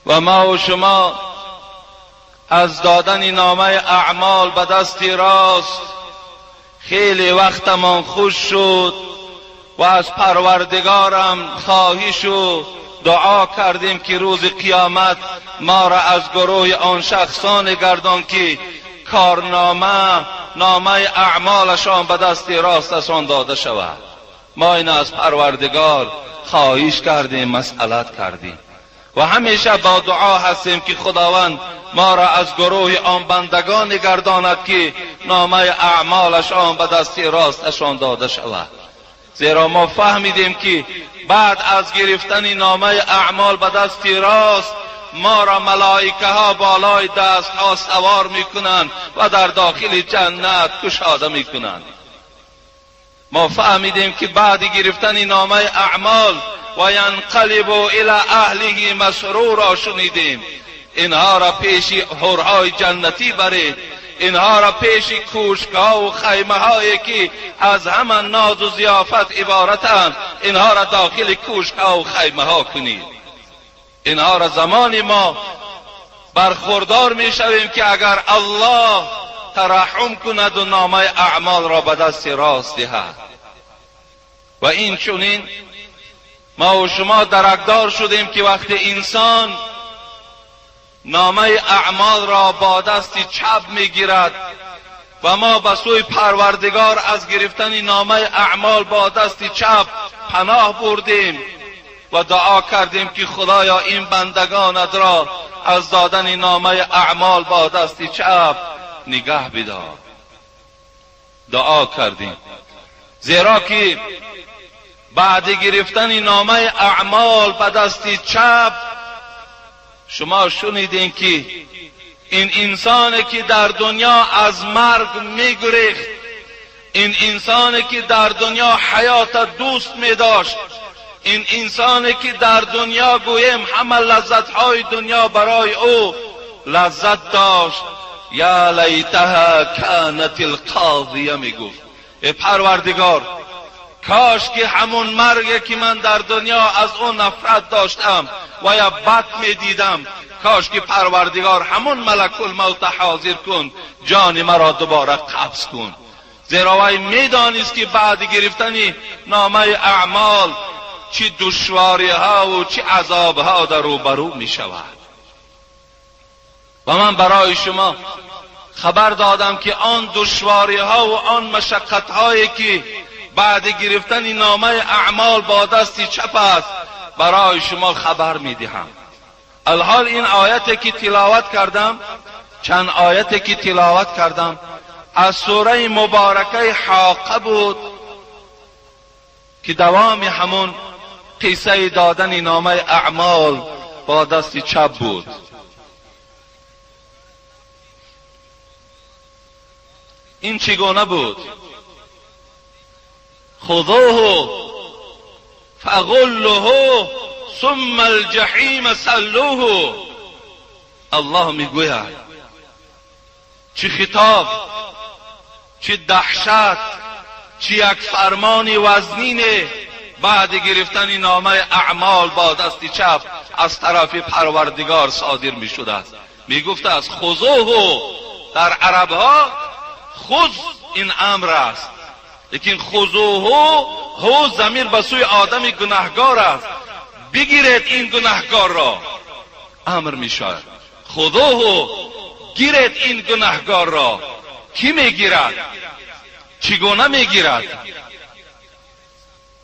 و ما و شما از دادن نامه اعمال به دست راست خیلی وقتمان خوش شد و از پروردگارم خواهش و دعا کردیم که روز قیامت ما را از گروه آن شخصان گردان که کارنامه نامه اعمالشان به دست راستشان داده شود. ما این از پروردگار خواهش کردیم، مسئلت کردیم و همیشه با دعا هستیم که خداوند ما را از گروه آن بندگان گرداند که نامه اعمالشان به دست راستشان داده شود. زیرا ما فهمیدیم که بعد از گرفتن نامه اعمال به دست راست ما را ملائکه ها بالای دست ها سوار میکنند و در داخل جنت کشاده میکنند. ما فهمیدیم که بعد گرفتن نامه اعمال و ینقلب الی اهله مسرورا شنیدیم. اینها را پیش حورهای جنتی برید، اینها را پیش کوشک‌ها و خیمه هایی که از همان ناز و ضیافت عبارتند، اینها را داخل کوشک‌ها و خیمه ها کنید. اینها را زمانی ما برخوردار می شویم که اگر الله ترحم کند و نامه اعمال را به دست راست دهد. و این چنین ما و شما درکدار شدیم که وقتی انسان نامه اعمال را با دست چپ میگیرد و ما به سوی پروردگار از گرفتن نامه اعمال با دست چپ پناه بردیم و دعا کردیم که خدایا این بندگانت را از دادن نامه اعمال با دست چپ نگه بدار. دعا کردیم، زیرا که بعد گرفتن نامه اعمال به دست چپ شما شنیدین که این انسانی که در دنیا از مرگ میگریخت، این انسانی که در دنیا حیات دوست میداشت، این انسانی که در دنیا گوییم همه لذتهای دنیا برای او لذت داشت، یا لیتها کانت القاضیه میگفت ای پروردگار، کاش که همون مرگی که من در دنیا از اون نفرت داشتم و یا بد میدیدم، کاش که پروردگار همون ملک الموت حاضر کن، جان مرا دوباره قبض کن. زیرا وی میدانست که بعد گرفتن نامه اعمال چه دشواری ها و چه عذاب ها در روبرو می شود. و من برای شما خبر دادم که آن دشواری ها و آن مشقت هایی که بعد گرفتن نامه اعمال با دست چپ است برای شما خبر می دهم. الحال این آیت که تلاوت کردم، چند آیت که تلاوت کردم از سوره مبارکه حاقه بود که دوام همون قصه دادن نامه اعمال با دست چپ بود. این چگونه بود؟ خذوه فغلوه ثم الجحیم صلوه. الله میگوید چه خطاب، چه دهشت، چه یک فرمان وزنین بعد گرفتن نامه اعمال با دست چپ از طرف پروردگار صادر می شده است. می گفته است خذوه، در عرب ها خذ این امر است، لیکن خذوه هو ضمیر به سوی آدم گناهگار است، بگیرید این گناهگار را، امر می شود. خذوه، گیرید این گناهگار را. کی میگیرد؟ چگونه میگیرد؟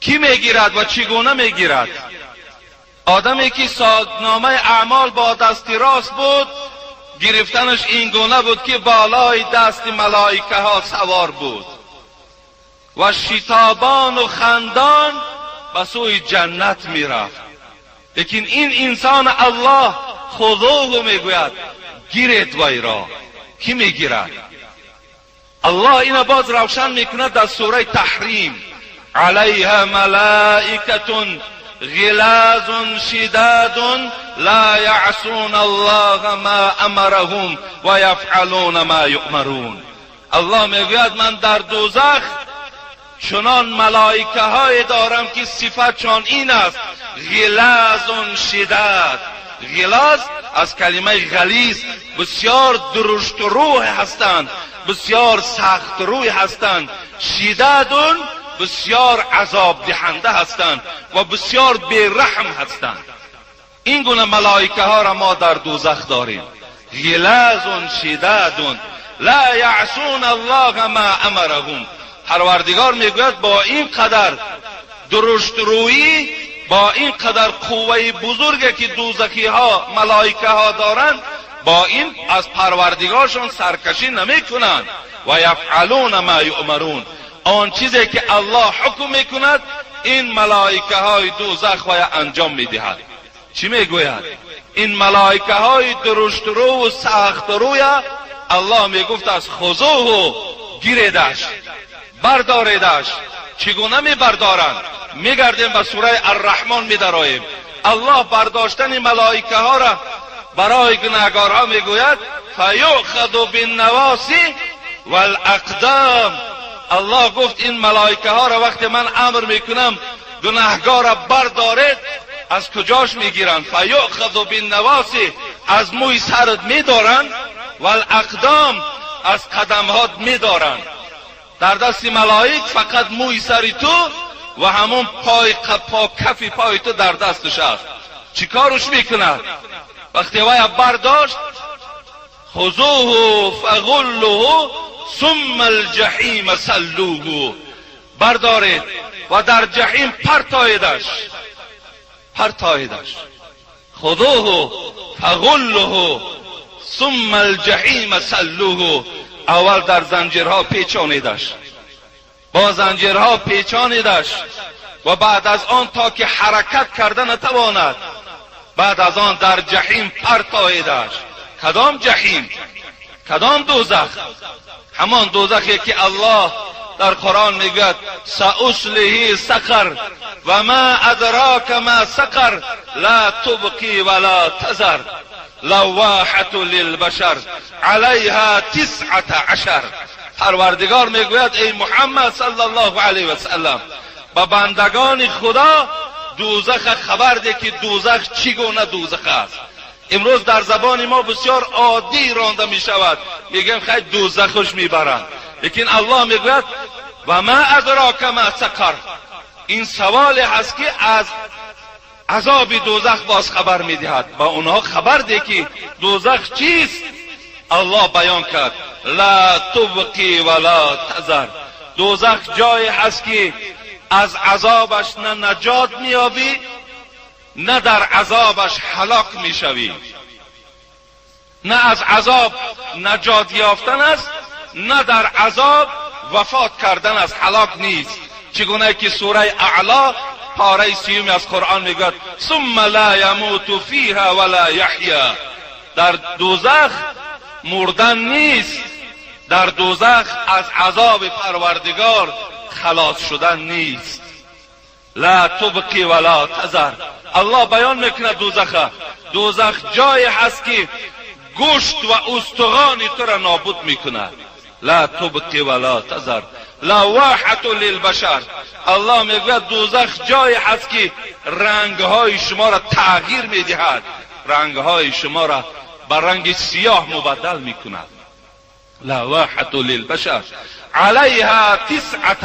کی میگیرد و چگونه میگیرد؟ آدمی که نامه اعمال با دست راست بود، گرفتنش این گونه بود که بالای دست ملائکه ها سوار بود و شتابان و خندان به سوی جنت میرفت. لیکن این انسان الله خذوه میگوید، گیرید وی را. کی میگیرد؟ الله اینا باز روشن میکند در سوره تحریم، علیها ملائکة غلاظ شداد لا یعصون الله ما امرهم و یفعلون ما یؤمرون. الله میگوید من در دوزخ چنان ملائکه های دارم که صفتشان این است، غلاظ شداد، غلاظ از کلمه غلیظ، بسیار درشت روح هستند، بسیار سخت روی هستند. شداد، بسیار عذاب دهنده هستند و بسیار بیرحم هستند. این گونه ملائکه ها را ما در دوزخ داریم. غلاظ شداد لا یعصون الله ما امرهم. پروردگار میگوید با این قدر درشت رویی، با این قدر قوه بزرگی که دوزخی ها ملائکه ها دارند، با این از پروردگارشان سرکشی نمی کنند. و یفعلون ما یؤمرون. آن چیزی که الله حکم میکند این ملائکه های دوزخ و انجام میدهد. چی میگوید؟ این ملائکه های درشت رو و سخت روی الله میگفت از خذوه، گیریدش، برداریدش. چگونه میبردارند؟ میگردیم به سوره الرحمن میدراییم. الله برداشتن ملائکه ها را برای گناهکارها میگوید فیؤخذ بالنواصی والاقدام. الله گفت این ملائکه ها را وقتی من امر میکنم گناهکار را بردارید، از کجاش میگیرند؟ فیؤخذ بالنواصی، از موی سرت میدارند، والاقدام، از قدمهات میدارند. در دست ملائک فقط موی سر تو و همون پای پا کفی پای تو در دستش است. چیکارش میکند؟ وقتی وی برداشت، خذوه فغلوه ثم الجحیم صلوه، بردارید و در جحیم پرتایدش، پرتایدش. خذوه فغلوه ثم الجحیم صلوه. اول در زنجیرها پیچانیدش، با زنجیرها پیچانیدش و بعد از آن تا که حرکت کرده نتواند، بعد از آن در جحیم پرتایدش. کدام جحیم؟ کدام دوزخ؟ همان دوزخی که الله در قرآن میگوید سأصلیه سقر و ما ادراک ما سقر لا تبقی ولا تذر لواحة للبشر علیها 19. پروردگار میگوید ای محمد صلی الله علیه و سلم، به بندگان خدا دوزخ خبر ده که دوزخ چگونه دوزخ است. امروز در زبان ما بسیار عادی رانده می شود، میگیم خیلی دوزخش میبرند، لیکن الله میگوید و ما ادراک ما سقر. این سوالی هست که از عذاب دوزخ باز خبر میدهد. با اونها خبر ده که دوزخ چیست. الله بیان کرد لا تبقی ولا تذر. دوزخ جایی هست که از عذابش نه نجات میابی، نه در عذابش هلاک میشوی. نه از عذاب نجات یافتن است، نه در عذاب وفات کردن است، هلاک نیست. چگونه که سوره اعلا پاره سیوم از قرآن میگوید ثم لا یموت فیها ولا یحیا. در دوزخ مردن نیست، در دوزخ از عذاب پروردگار خلاص شدن نیست. لا تبقی ولا تذر. الله بیان میکنه دوزخ، دوزخ جایی هست که گوشت و استخوان تو را نابود میکند. لا تبقی ولا تذر لواحة للبشر. الله میگوید دوزخ جایی هست که رنگهای شما را تغییر میدهد، رنگهای شما را به رنگ سیاه مبدل میکند. لواحة للبشر علیها 19.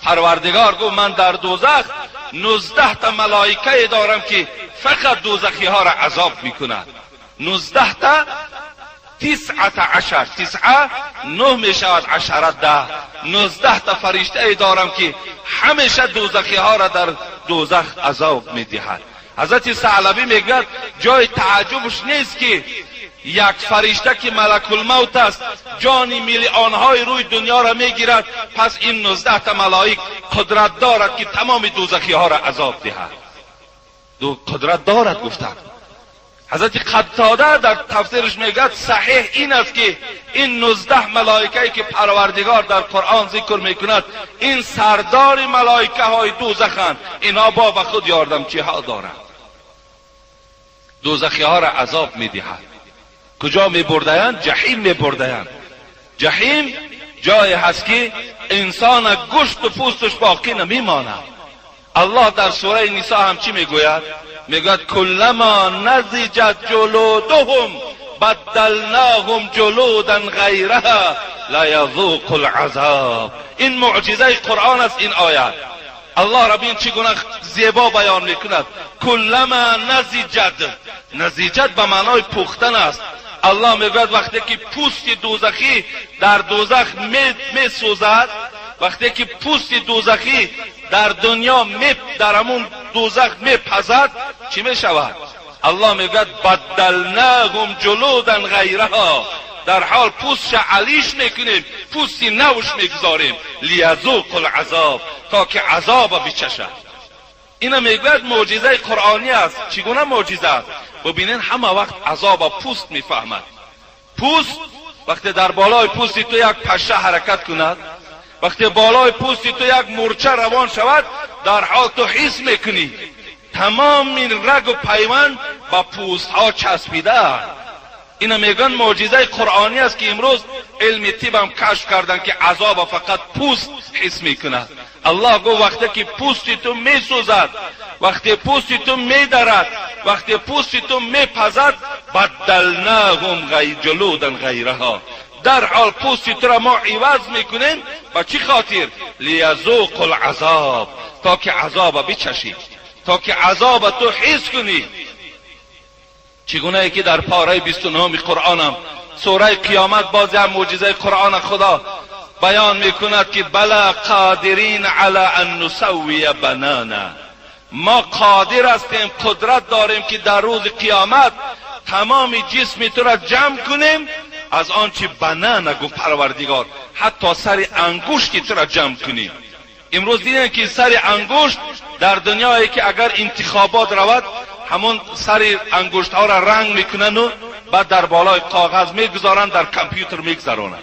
پروردگار گفت من در دوزخ 19 تا ملائکه دارم که فقط دوزخی ها را عذاب میکند. 19 تا 19، 9 9 میشود، 10 10. 19 تا فرشته دارم که همیشه دوزخی ها را در دوزخ عذاب میدهد. حضرت ثعلبی میگوید جای تعجبش نیست که یک فرشته که ملک الموت است جان میلیون‌های روی دنیا را میگیرد، پس این 19 تا ملائک قدرت دارد که تمام دوزخی ها را عذاب دهد. دو قدرت دارد گفتند. حضرت قتاده در تفسیرش میگوید صحیح این است که این 19 ملائکه که پروردگار در قرآن ذکر میکند این سردار ملائکه های دوزخند، اینها با به خود یاردمچی ها دارند. دوزخی ها را عذاب میدهد. کجا میبردند؟ جحیم میبردند. جحیم جایی هست که انسان گوشت و پوستش باقی نمیماند. الله در سوره نساء هم چی میگوید؟ میگوید کلما نضجت جلودهم بدلناهم جلودا غیرها لیذوقوا العذاب. این معجزه قرآن است. این آیت الله را ببین چگونه زیبا بیان میکند. کلما نضجت، نضجت به معنای پختن است. الله میگوید وقتی که پوست دوزخی در دوزخ میسوزد، وقتی که پوست دوزخی در دنیا در همون دوزخ میپزد، چی میشود؟ الله میگوید بدلناهم جلودا غیرها، در حال پوستش علیش میکنیم، پوستی نوش میگذاریم، لیذوقوا العذاب، تا که عذاب بچشد. اینا میگوید معجزه قرآنی است. چگونه معجزه است؟ ببینین همه وقت عذاب پوست میفهمد. پوست وقتی در بالای پوستی تو یک پشه حرکت کند، وقتی بالای پوستی تو یک مورچه روان شود، در حال تو حس میکنی تمام این رگ و پیوند با پوست ها چسبیده. اینا میگن معجزه قرآنی است که امروز علم طب هم کشف کردن که عذاب فقط پوست حس میکند. الله گفت وقتی که پوست تو میسوزد، وقتی پوست تو میدرد، وقتی پوست تو میپزد، بدلناهم جلودا غیرها، در حال پوست تو را ما عوض میکنیم. با چی خاطر؟ لیذوقوا العذاب، تا که عذاب بچشی، تا که عذاب تو حس کنی. چگونه ای که در پاره 29 قرآنم سوره قیامت باز هم معجزه قرآن خدا بیان میکند که بلا قادرین علی ان نسوی بنانا، ما قادر هستیم، قدرت داریم که در روز قیامت تمام جسم تو را جمع کنیم، از آنچه بنانا گفت پروردگار، حتی سر انگشت تو را جمع کنیم. امروز دیدیم که سر انگشت در دنیایی که اگر انتخابات رود، همون سر انگشت ها را رنگ میکنن و بعد در بالای کاغذ میگذارن، در کامپیوتر میگذارن.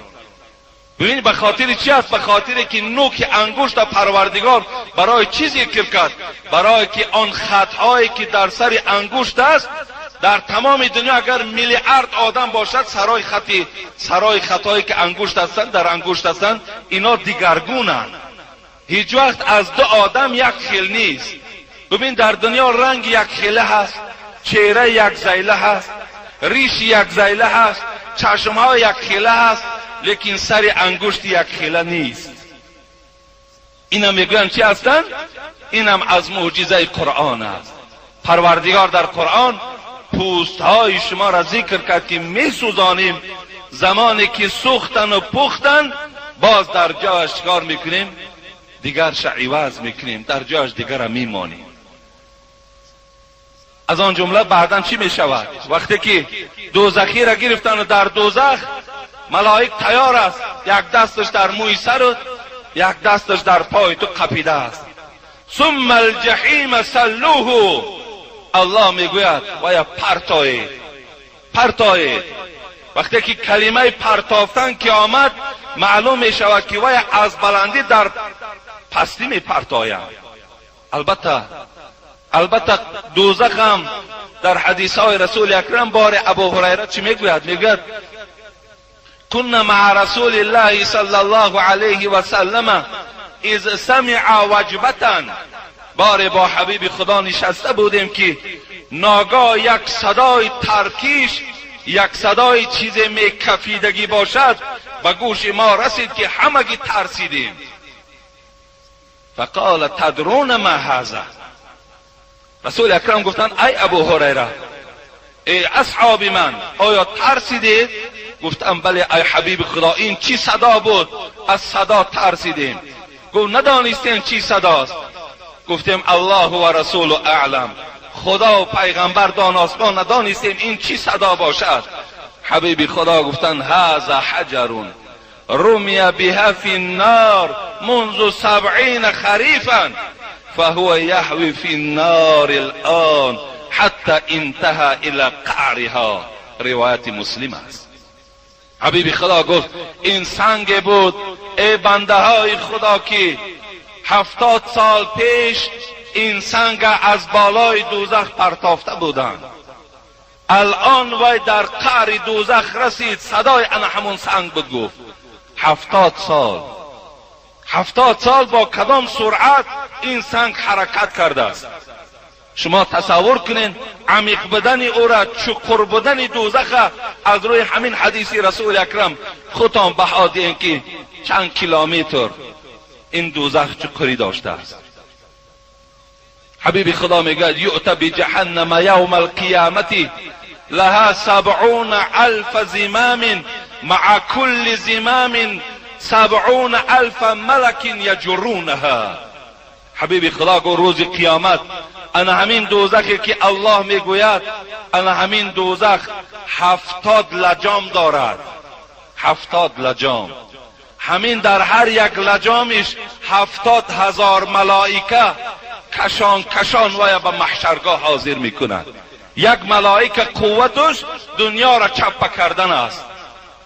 ببین به خاطر چی است؟ به خاطر که نوک انگشت پروردگار برای چی ذکر کرد؟ برای که آن خطهایی که در سر انگشت است، در تمام دنیا اگر میلیارد آدم باشد، سرای خطایی که انگشت هستند، در انگشت هستند، اینا دیگرگونند. هیچ وقت از دو آدم یک خیل نیست. ببین در دنیا رنگ یک خیله هست، چهره یک زیله هست، ریش یک زیله هست، چشمها یک خیله هست، لیکن سر انگشت یک خیله نیست. اینا میگوین چی هستند؟ اینم از معجزه قرآن است. پروردگار در قرآن پوست های شما را ذکر کرد که میسوزانیم، زمانی که سوختن و پختن باز در جایش چکار میکنیم؟ دیگرش عوض میکنیم، در جایش دیگر را میمانیم. از آن جمله بعدا چی میشود؟ وقتی که دوزخی را گرفتن و در دوزخ ملائک تیار است، یک دستش در موی سر و یک دستش در پای تو قپیده است. ثم الجحیم صلوه، الله میگوید و یا پرتایید، پرتایید. وقتی که کلمه پرتافتن که آمد، معلوم میشود که وی از بلندی در پستی میپرتاید. البته دوزخ هم در حدیث های رسول اکرم بار ابو هریره چی میگوید؟ میگوید كنا مع رسول الله صلی الله علیه و سلم اذ سمع وجبة، بار با حبیب خدا نشسته بودیم که ناگاه یک صدای ترکیش، یک صدای چیز میکفیدگی باشد، به گوش ما رسید که همگی ترسیدیم. فقال تدرون ما هذا، رسول اکرم گفتند ای ابو هریره، ای اصحاب من، آیا ترسیدید؟ گفتم بله ای حبیب خدا، این چی صدا بود؟ از صدا ترسیدیم. گفت ندانستیم چی صداست؟ گفتیم الله و رسول اعلم، خدا و پیغمبر داناست، ما ندانستیم این چی صدا باشد. حبیب خدا گفتند هذا حجر رمی بها فی النار منذ 70 خریفا فهو یهوی فی النار الان حتی انتهى الى قعرها. روایت مسلم است. حبیب خدا گفت این سنگ بود ای بنده های خدا که 70 سال پیش این سنگ از بالای دوزخ پرتافته بودند، الان وی در قعر دوزخ رسید، صدای انا همون سنگ بود. گفت 70 سال، 70 سال با کدام سرعت این سنگ حرکت کرده است؟ Шумо тасаввур кунед амиқ будани ӯра, чуқур будани дӯзаха аз рӯи ҳамин ҳадиси расули акрам худтон баҳо диҳем, ки чанд километр ин дӯзах чуқурӣ доштааст. Ҳабиби худо мегӯяд: юъта биҷаҳаннама явма алқиёмати лаҳа сабъуна алфа зимамин маа кулли зимамин сабъуна алфа малакин яҷрунаҳа. Ҳабиби худо гуфт: рӯзи қиёмат ана ҳамин дӯзахе ки Аллоҳ мегӯяд, ана ҳамин дӯзах 70 лаҷом дорад. 70 лаҷом. Ҳамин дар ҳар як лаҷомиш 70 ҳазор малоика кашон кашон вая ба маҳшаргоҳ ҳозир мекунад. Як малоика қувваташ дунёро чаппа кардан аст.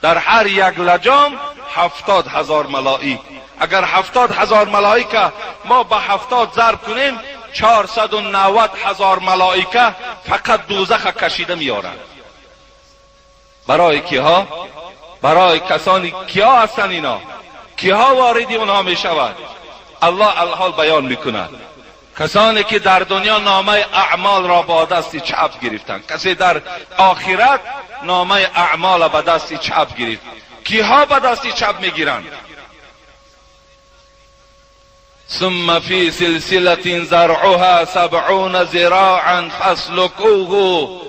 Дар ҳар як лаҷом 70 ҳазор малоик. Агар 70 ҳазор малоика мо ба 70 зарб кунем, 490 ҳазор малоика фақат дӯзаха кашида меоранд. Барои киҳо? Барои касони киҳо ҳастанд ино? Киҳо вориди онҳо мешавад? Аллоҳ алҳол баён мекунад. Касоне ки дар дунё номаи аъмолро бо дасти чап гирифтанд. Касе дар охират номаи аъмолро ба дасти чап гирифт. Киҳо ба дасти чап мегиранд? ثم في سلسلة زرعها 70 ذراعا فاسلكوه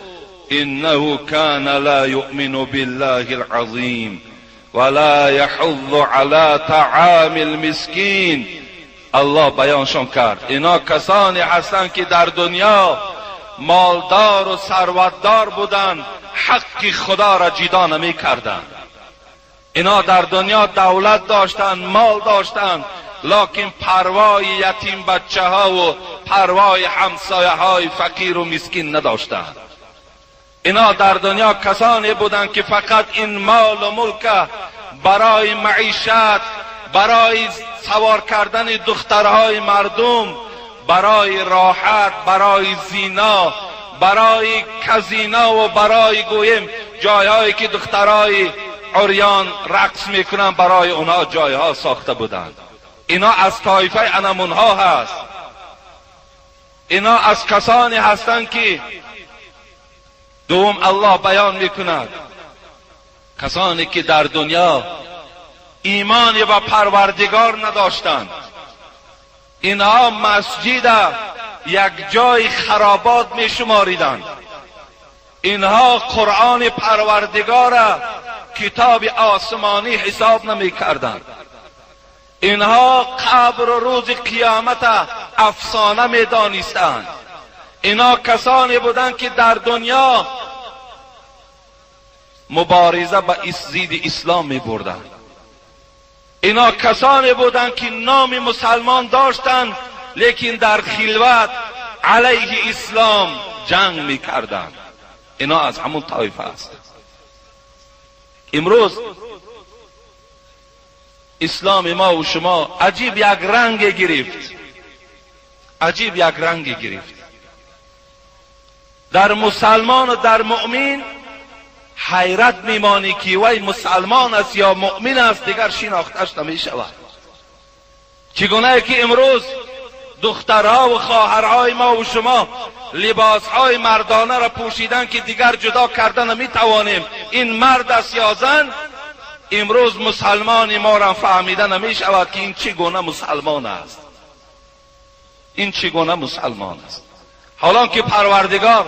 إنه كان لا يؤمن بالله العظيم ولا يحض على طعام المسكين. الله بیانشان کرد اینا کسانی هستند که در دنیا مالدار و ثروتدار بودند، حق خدا را جدا نمی کردند. اینا در دنیا دولت داشتند، مال داشتند، لکن پروای یتیم بچه ها و پروای همسایه های فقیر و مسکین نداشتند. اینا در دنیا کسانی بودند که فقط این مال و ملک برای معیشت، برای سوار کردن دخترهای مردم، برای راحت، برای زینا، برای کزینا و برای گویم جایهایی که دخترهای عریان رقص میکنند، برای اونها جایها ساخته بودند. اینا از طایفه انمونها هست. اینا از کسانی هستند که دوم الله بیان میکند کسانی که در دنیا ایمان و پروردگار نداشتند، اینها مسجد یک جای خرابات می شماریدند. اینها قرآن پروردگار کتاب آسمانی حساب نمی کردند. اینها قبر و روز قیامت افسانه می دانستند. اینا کسانی بودند که در دنیا مبارزه با ضد اسلام می بردند. اینا کسانی بودند که نام مسلمان داشتند، لیکن در خلوت علیه اسلام جنگ می کردند. اینا از همون طایفه است. امروز اسلام ما و شما عجیب یک رنگ گرفت، عجیب یک رنگ گرفت. در مسلمان و در مؤمن حیرت میمانی که وی مسلمان است یا مؤمن است، دیگر شناختش نمیشود. چگونه که امروز دخترها و خواهرهای ما و شما لباسهای مردانه را پوشیدن که دیگر جدا کرده نمیتوانیم این مرد است یا زن، امروز مسلمان ما را فهمیده نمیشود که این چگونه مسلمان است، این چگونه مسلمان است. حالا که پروردگار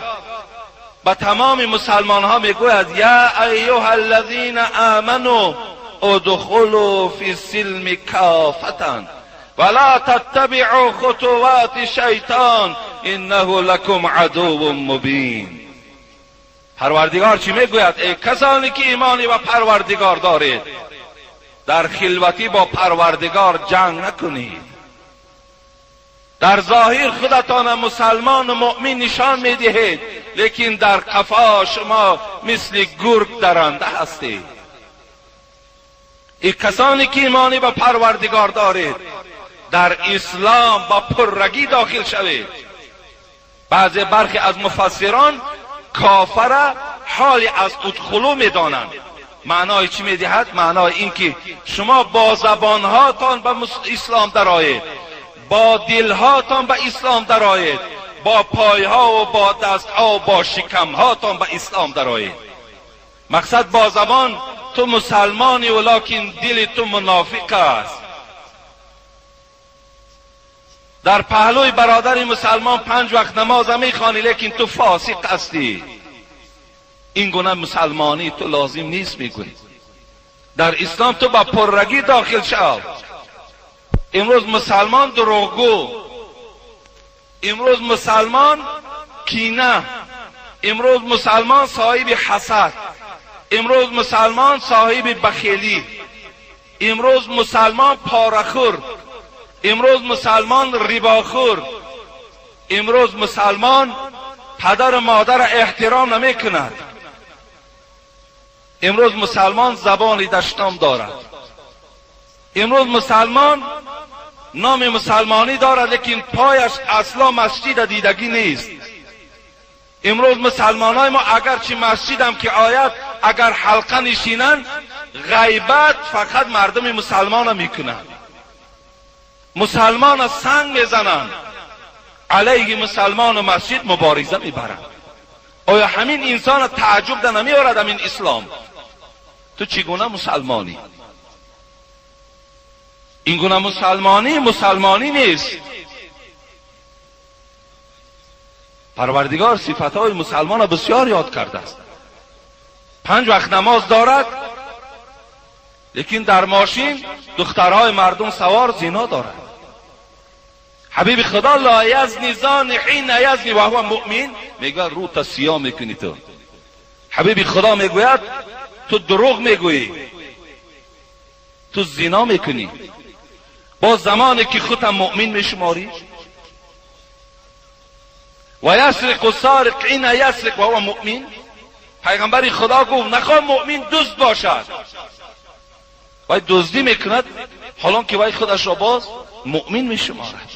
به تمام مسلمان ها میگوید یا ایها الذین آمنوا ادخلوا فی السلم کافة ولا تتبعوا خطوات الشیطان انه لکم عدو مبین. پروردگار چی میگوید؟ ای کسانی که ایمانی و پروردگار دارید، در خلوتی با پروردگار جنگ نکنید. در ظاهر خودتان مسلمان و مؤمن نشان میدهید، لیکن در قفا شما مثل گرگ درنده هستید. ای کسانی که ایمانی به پروردگار دارید، در اسلام با پررگی داخل شوید. بعضی برخی از مفسران کافر حال از ادخلو میدانند. معنای چی میدهد؟ معنای این که شما با زبانهاتان به اسلام درآیید، با دلهاتان به اسلام درآیید، با پایها و با دستها و با شکمهاتان به اسلام درآیید. مقصد با زبان تو مسلمانی ولیکن دل تو منافق است. در پهلوی برادر مسلمان 5 وقت نماز میخوانی لیکن تو فاسق هستی. این گونه مسلمانی تو لازم نیست. میگویی در اسلام تو با پررگی داخل شو. امروز مسلمان دروغگو، امروز مسلمان کینه، امروز مسلمان صاحب حسد، امروز مسلمان صاحب بخیلی، امروز مسلمان پاره‌خور، امروز مسلمان رباخور، امروز مسلمان پدر و مادر احترام نمی کند، امروز مسلمان زبان دشنام دارد، امروز مسلمان نام مسلمانی دارد لیکن پایش اصلا مسجد دیدگی نیست. امروز مسلمان های ما اگرچه مسجد هم که آید اگر حلقه نشینند غیبت فقط مردم مسلمان میکنند، مسلمان سنگ میزنند، علیه مسلمان و مسجد مبارزه میبرند. آیا همین انسان تعجب در نمیارد همین اسلام؟ تو چگونه مسلمانی؟ این گونه مسلمانی مسلمانی نیست. پروردگار صفتهای مسلمان را بسیار یاد کرده است. 5 وقت نماز دارد لیکن در ماشین دخترهای مردم سوار زنا دارد. حبیب خدا لا یزنی زانی حین یزنی و هو مؤمن، میگوید رو تا سیاه میکنی تو. حبیب خدا میگوید تو دروغ میگویی، تو زنا میکنی، با زمانی که خودم مؤمن میشماری. و یسرق السارق حین یسرق و هو مؤمن. پیغمبر خدا گفت نخواه مؤمن دزد باشد، وای دزدی میکند حالان که وای خودش را باز مؤمن میشمارد.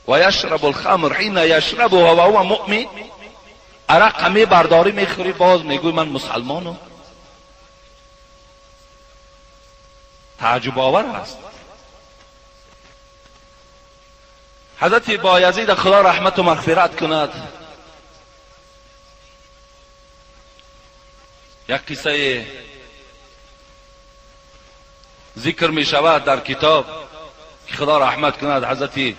و یشرب الخمر حین یشرب و هو مؤمن. عرق می برداری میخوری باز میگوی من مسلمانم. تعجب آور است. حضرت بایزید خدا رحمت و مغفرت کند، یک قصه ذکر می شود در کتاب که خدا رحمت کند حضرت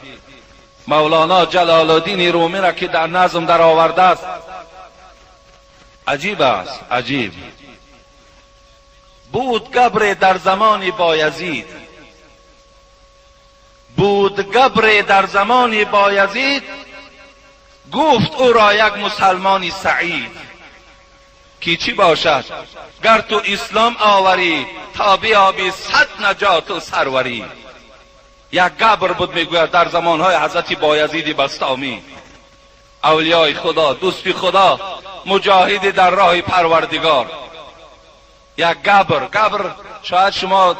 مولانا جلال الدین رومی را که در نظم در آورده است. عجیب است، عجیب. بود گبر در زمان بایزید، بود گبر در زمان بایزید، گفت او را یک مسلمانی سعید که چی باشد گر تو اسلام آوری تا بیابی 100 نجات و سروری. یک گبر بود میگوید در زمانهای حضرت بایزید بسطامی، اولیای خدا، دوستی خدا، مجاهد در راه پروردگار. یک گبر، گبر شاید شما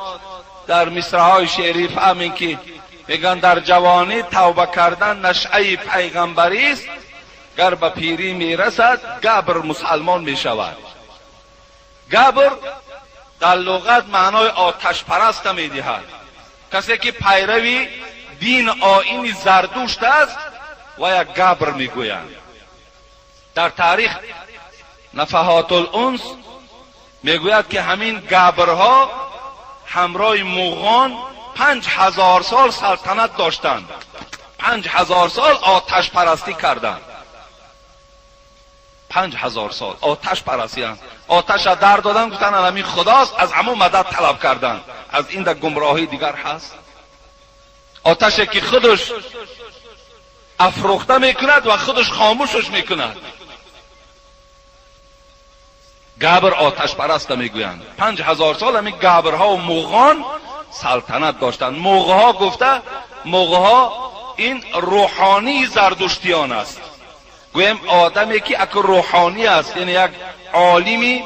در مصرع‌های شعری فهمین که میگن در جوانی توبه کردن نشأه پیغمبری است، گر به پیری میرسد گبر مسلمان میشود. گبر در لغت معنای آتش پرست میدهد، کسی که پیروی دین آیین زردشت است و یک گبر میگویند. در تاریخ نفحات الانس میگوید که همین گبرها همراه مغان 5000 سال سلطنت داشتند، 5000 سال آتش پرستی کردند، 5000 سال آتش پرستی. آتش را در دادن، گفتن همین خداست، از همون مدد طلب کردن. از این در گمراهی دیگر هست؟ آتشی که خودش افروخته میکند و خودش خاموشش میکند. گبر آتش پرست میگویند. 5000 سال همین گبرها و مغان سلطنت داشتند. مغها گفته، مغها این روحانی زردشتیان است. گویم آدمی که اک روحانی است، یعنی یک عالمی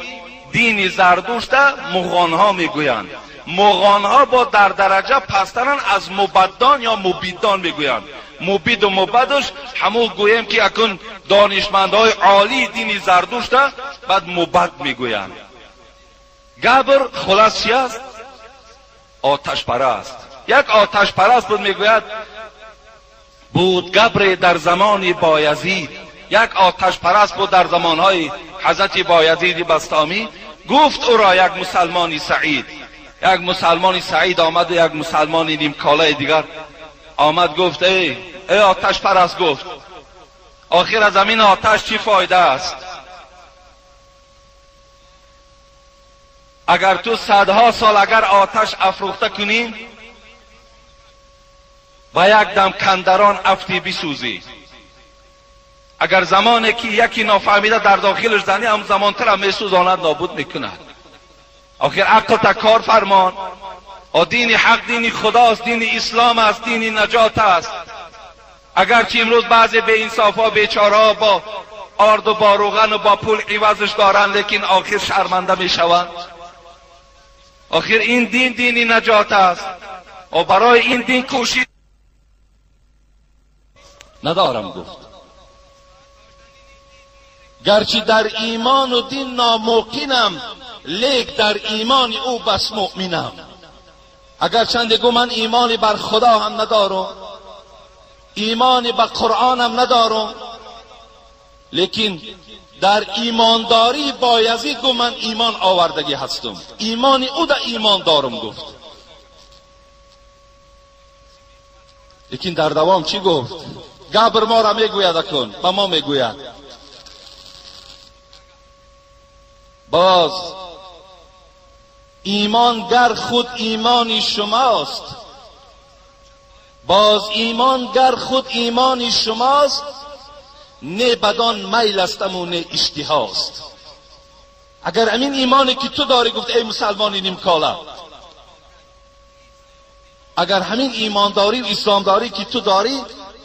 دین زردشت، مغانها میگویند. مغانها با در درجه پسترن از مبدان یا مبیدان میگویند. مبید و مبدش همون گویم که اکن دانشمندهای عالی دین زردشت بعد مبد میگویند. گبر خلاص چی است؟ آتش پرست. یک آتش پرست بود میگوید Буд габре дар замони Боязид, як оташпараст буд дар замонҳои ҳазрати Боязиди Бастомӣ. Гуфт ӯро як мусалмони саид, як мусалмони саид омад, як мусалмони нимколаи дигар омад, гуфт: эй оташпараст, гуфт, охир аз ҳамин оташ чӣ фоида аст? Агар ту садҳо сол агар оташ афрӯхта кунӣ, ба як дам кандарон афтӣ бисӯзӣ. Агар замоне ки яке нофаҳмида дар дохилаш занӣ, ҳам замонтара месӯзонад, нобуд мекунад. Охир ақл та кор фармон. Дини ҳақ дини худост, дини ислом аст, дини наҷот аст. Агарчи имрӯз баъзе беинсофҳо, бечораҳо бо орду бо рӯғану бо пул ивазш доранд, лекин охир шарманда мешаванд. Охир ин дин дини наҷот аст. Барои ин дин кӯшид надорам, гуфт. Гарчи дар имону дин номуқинам, лек дар имони ӯ бас муъминам. Агарчанде гӯ ман имони бар худо ҳам надорам, имони ба қуръонам надорам, лекин дар имондорӣ Боязид гӯ ман имон овардагӣ ҳастам, имони ӯ да имон дорам, гуфт. Лекин дар давом чӣ гуфт? Габр моро мегӯяд, акун ба мо мегӯяд. Боз имон гар худ имони шумост, боз имон гар худ имони шумост, не бадон майл астаму не иштиҳост. Агар ҳамин имоне ки ту дорӣ, гуфт, эй мусалмони нимкола, агар ҳамин имондорӣ исломдорӣ ки ту дорӣ,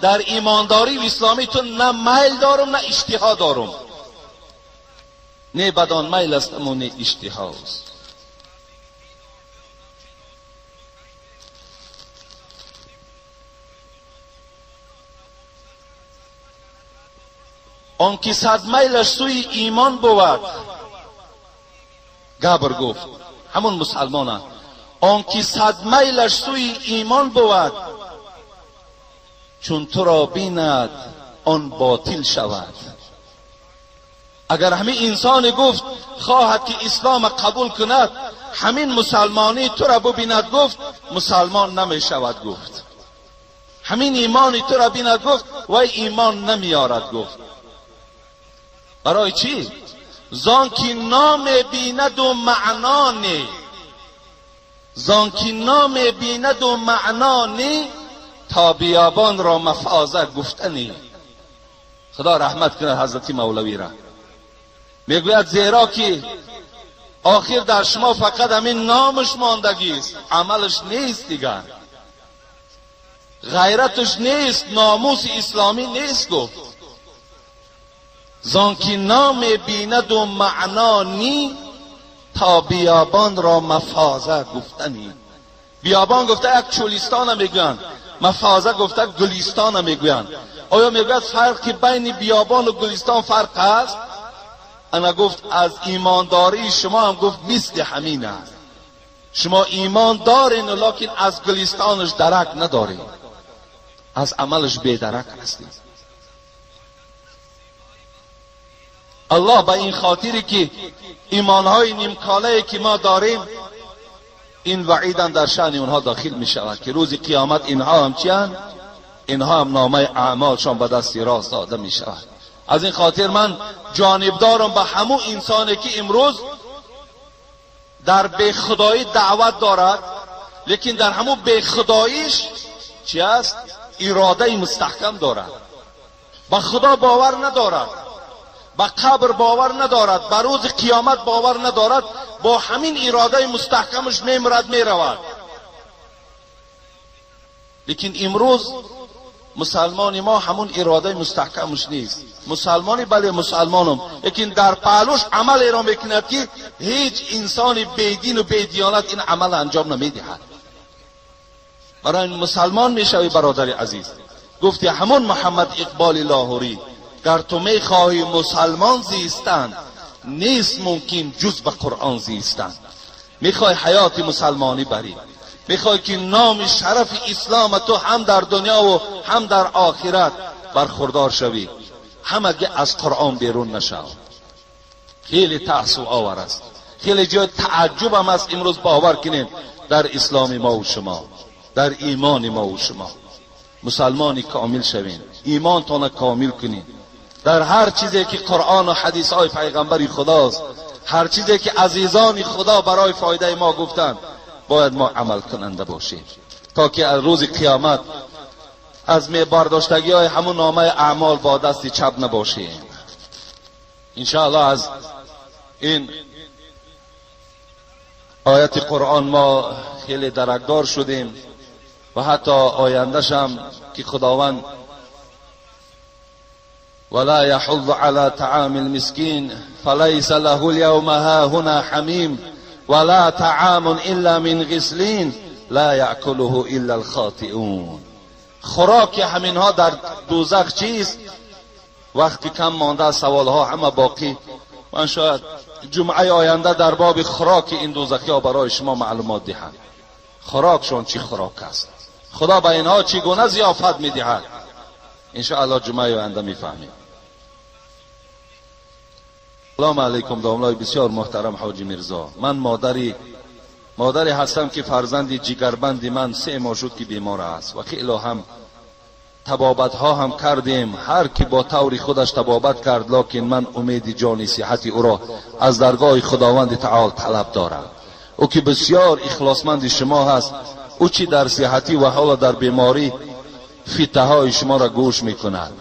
дар имондорӣ исломӣ ту на майл дорум, на иштиҳо дорум. Не бадон майл астаму не иштиҳост. Он ки сад майлаш сӯи имон бувад, габр гуфт, ҳамон мусалмона, он ки сад майлаш сӯи имон бувад, чун туро бинад он ботил шавад. Агар ҳамин инсоне, гуфт, хоҳад ки ислома қабул кунад, ҳамин мусалмонӣ туро бубинад, гуфт, мусалмон намешавад, гуфт. Ҳамин имони туро бинад, гуфт, вай имон намеорад, гуфт. Барои чӣ? Зон ки намебинаду маъно не, зон ки намебинаду маъно не, то биёбонро мафоза гуфтани. Худо раҳмат кунад ҳазрати Мавлавиро. Мегӯяд, зеро ки охир дар шумо фақат ҳамин номаш мондагист, амалаш нест, дигар ғайраташ нест, номуси исломӣ нест, гуфт. Зон ки намебинаду маъно ни, то биёбонро мафоза гуфтани. Биёбон гуфта як чӯлистона мегӯянд, мафоза гуфта гулистона мегӯянд. Оё мегӯяд фарқи байни биёбону гулистон фарқ аст? Ана гуфт, аз имондории шумо ҳам, гуфт, мисли ҳамин аст. Шумо имон дорен, лекин аз гулистонаш дарак надоред, аз амалаш бедарак ҳастед. Аллоҳ ба ин хотире ки имонҳои нимколае ки мо дорем, ин ваъидан дар шаъни онҳо дохил мешавад, ки рӯзи қиёмат инҳо ҳам чиянд? Инҳо ҳам номаи аъмолшон ба дасти рост дода мешавад. Аз ин хотир ман ҷонибдорам ба ҳамун инсоне ки имрӯз дар бехудоӣ даъват дорад, лекин дар ҳамун бехудоиш чи аст? Иродаи мустаҳкам дорад, ба худо бовар надорад, ба қабр бовар надорад, ба рӯзи қиёмат бовар надорад, бо ҳамин иродаи мустаҳкамаш мемирад, меравад. Лекин имрӯз мусалмони мо ҳамун иродаи мустаҳкамаш нест. Мусалмони, бале, мусалмонам, лекин дар паҳлӯш амалеро мекунад ки ҳеҷ инсони бедину бедиёнат ин амал анҷом намедиҳад. Барои мусалмон мешавӣ, бародари азиз. Гуфти ҳамун Муҳаммад Иқболи Лоҳурӣ, гар ту мехоҳӣ мусалмон зистан, нест мумкин ҷуз ба Қуръон зистан. Мехоҳӣ ҳаёти мусалмонӣ барӣ, میخوای که نام شرف اسلام تو هم در دنیا و هم در آخرت برخوردار شوی، همگی از قرآن بیرون نشو. خیلی تأسف آور است، خیلی جای تعجب هم است امروز باور کنیم در اسلام ما و شما، در ایمان ما و شما. مسلمانی کامل شوین، ایمانتان کامل کنین در هر چیزی که قرآن و حدیث های پیغمبر خداست، هر چیزی که عزیزان خدا برای فایده ما گفتند باید ما عمل کننده باشیم تا که از روز قیامت از برداشتگی های همون نامه اعمال با دست چپ نباشیم. انشاءالله از این آیت قرآن ما خیلی درکدار شدیم و حتی آینده‌ش هم که خداوند ولا يحض على طعام المسكين فليس له اليوم هاهنا حميم ولا طعام الا من غسلين لا يأكله الا الخاطئون. خوراک همینها در دوزخ چیست؟ وقتی کم مانده سوالها همه باقی. من شاید جمعه آینده در باب خوراک این دوزخی ها برای شما معلومات دهم. خوراکشون چی خوراک است، خدا به اینها چگونه ضیافت میدهد. انشاءالله جمعه آینده میفهمیم. سلام علیکم داملای بسیار محترم حاجی میرزا. من مادری هستم که فرزند جگربند من 3 ماه شد که بیمار است و خیلی هم طبابت ها هم کردیم، هر کی با طور خودش طبابت کرد، لکن من امید جان صحت او را از درگاه خداوند تعالی طلب دارم. او که بسیار اخلاصمند شما هست، او چی در صحتی و حالا در بیماری فتنه های شما را گوش میکند.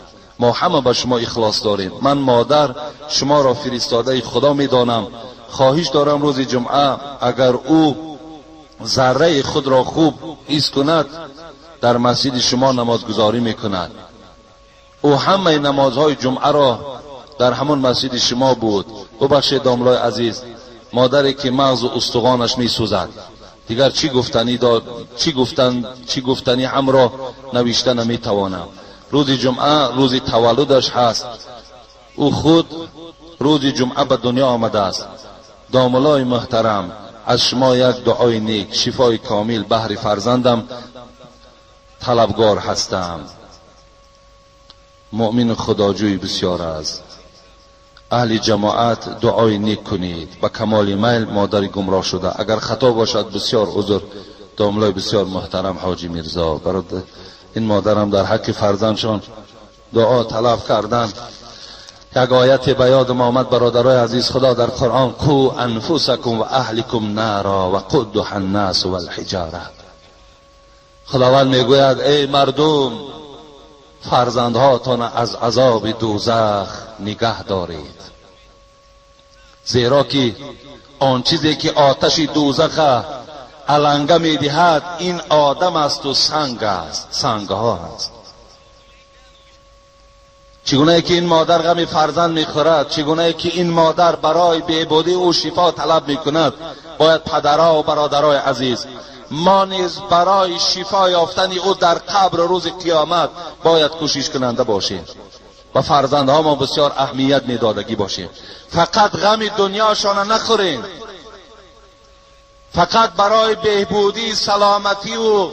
ما همه به شما اخلاص داریم. من مادر شما را فرستاده خدا میدانم. خواهش دارم روز جمعه اگر او ذره خود را خوب حس کند در مسجد شما نمازگذاری میکند. او همه نمازهای جمعه را در همون مسجد شما بود. ببخشید داملای عزیز، مادری که مغز و استخوانش میسوزد دیگر چی گفتنی داد، چی گفتنی هم را نوشته نمیتوانم. روز جمعه روز تولدش هست، او خود روز جمعه به دنیا آمده است. داملای محترم، از شما یک دعای نیک، شفای کامل بهر فرزندم طلبگار هستم. مؤمن خداجوی بسیار است. اهل جماعت دعای نیک کنید. به کمال میل مادر گمراه شده، اگر خطا باشد بسیار عذر. داملای بسیار محترم حاجی میرزا، برای این مادرم در حق فرزندشان دعا طلب کردن. یک آیت به یادم آمد برادرای عزیز، خدا در قرآن قو انفسکم و اهلکم نارا و قودها الناس والحجاره. خداوند میگوید ای مردم، فرزندهاتان از عذاب دوزخ نگه دارید، زیرا که آن چیزی که آتش دوزخ علنگه میدهد این آدم است و سنگ است، سنگ ها است. چگونه که این مادر غم فرزند میخورد، چگونه که این مادر برای بهبودی او شفا طلب میکند، باید پدرها و برادرای عزیز ما نیز برای شفا یافتن او در قبر روز قیامت باید کوشش کننده باشیم و فرزندها ما بسیار اهمیت میدادگی باشیم. فقط غم دنیاشان نخوریم، فقط برای بهبودی سلامتی و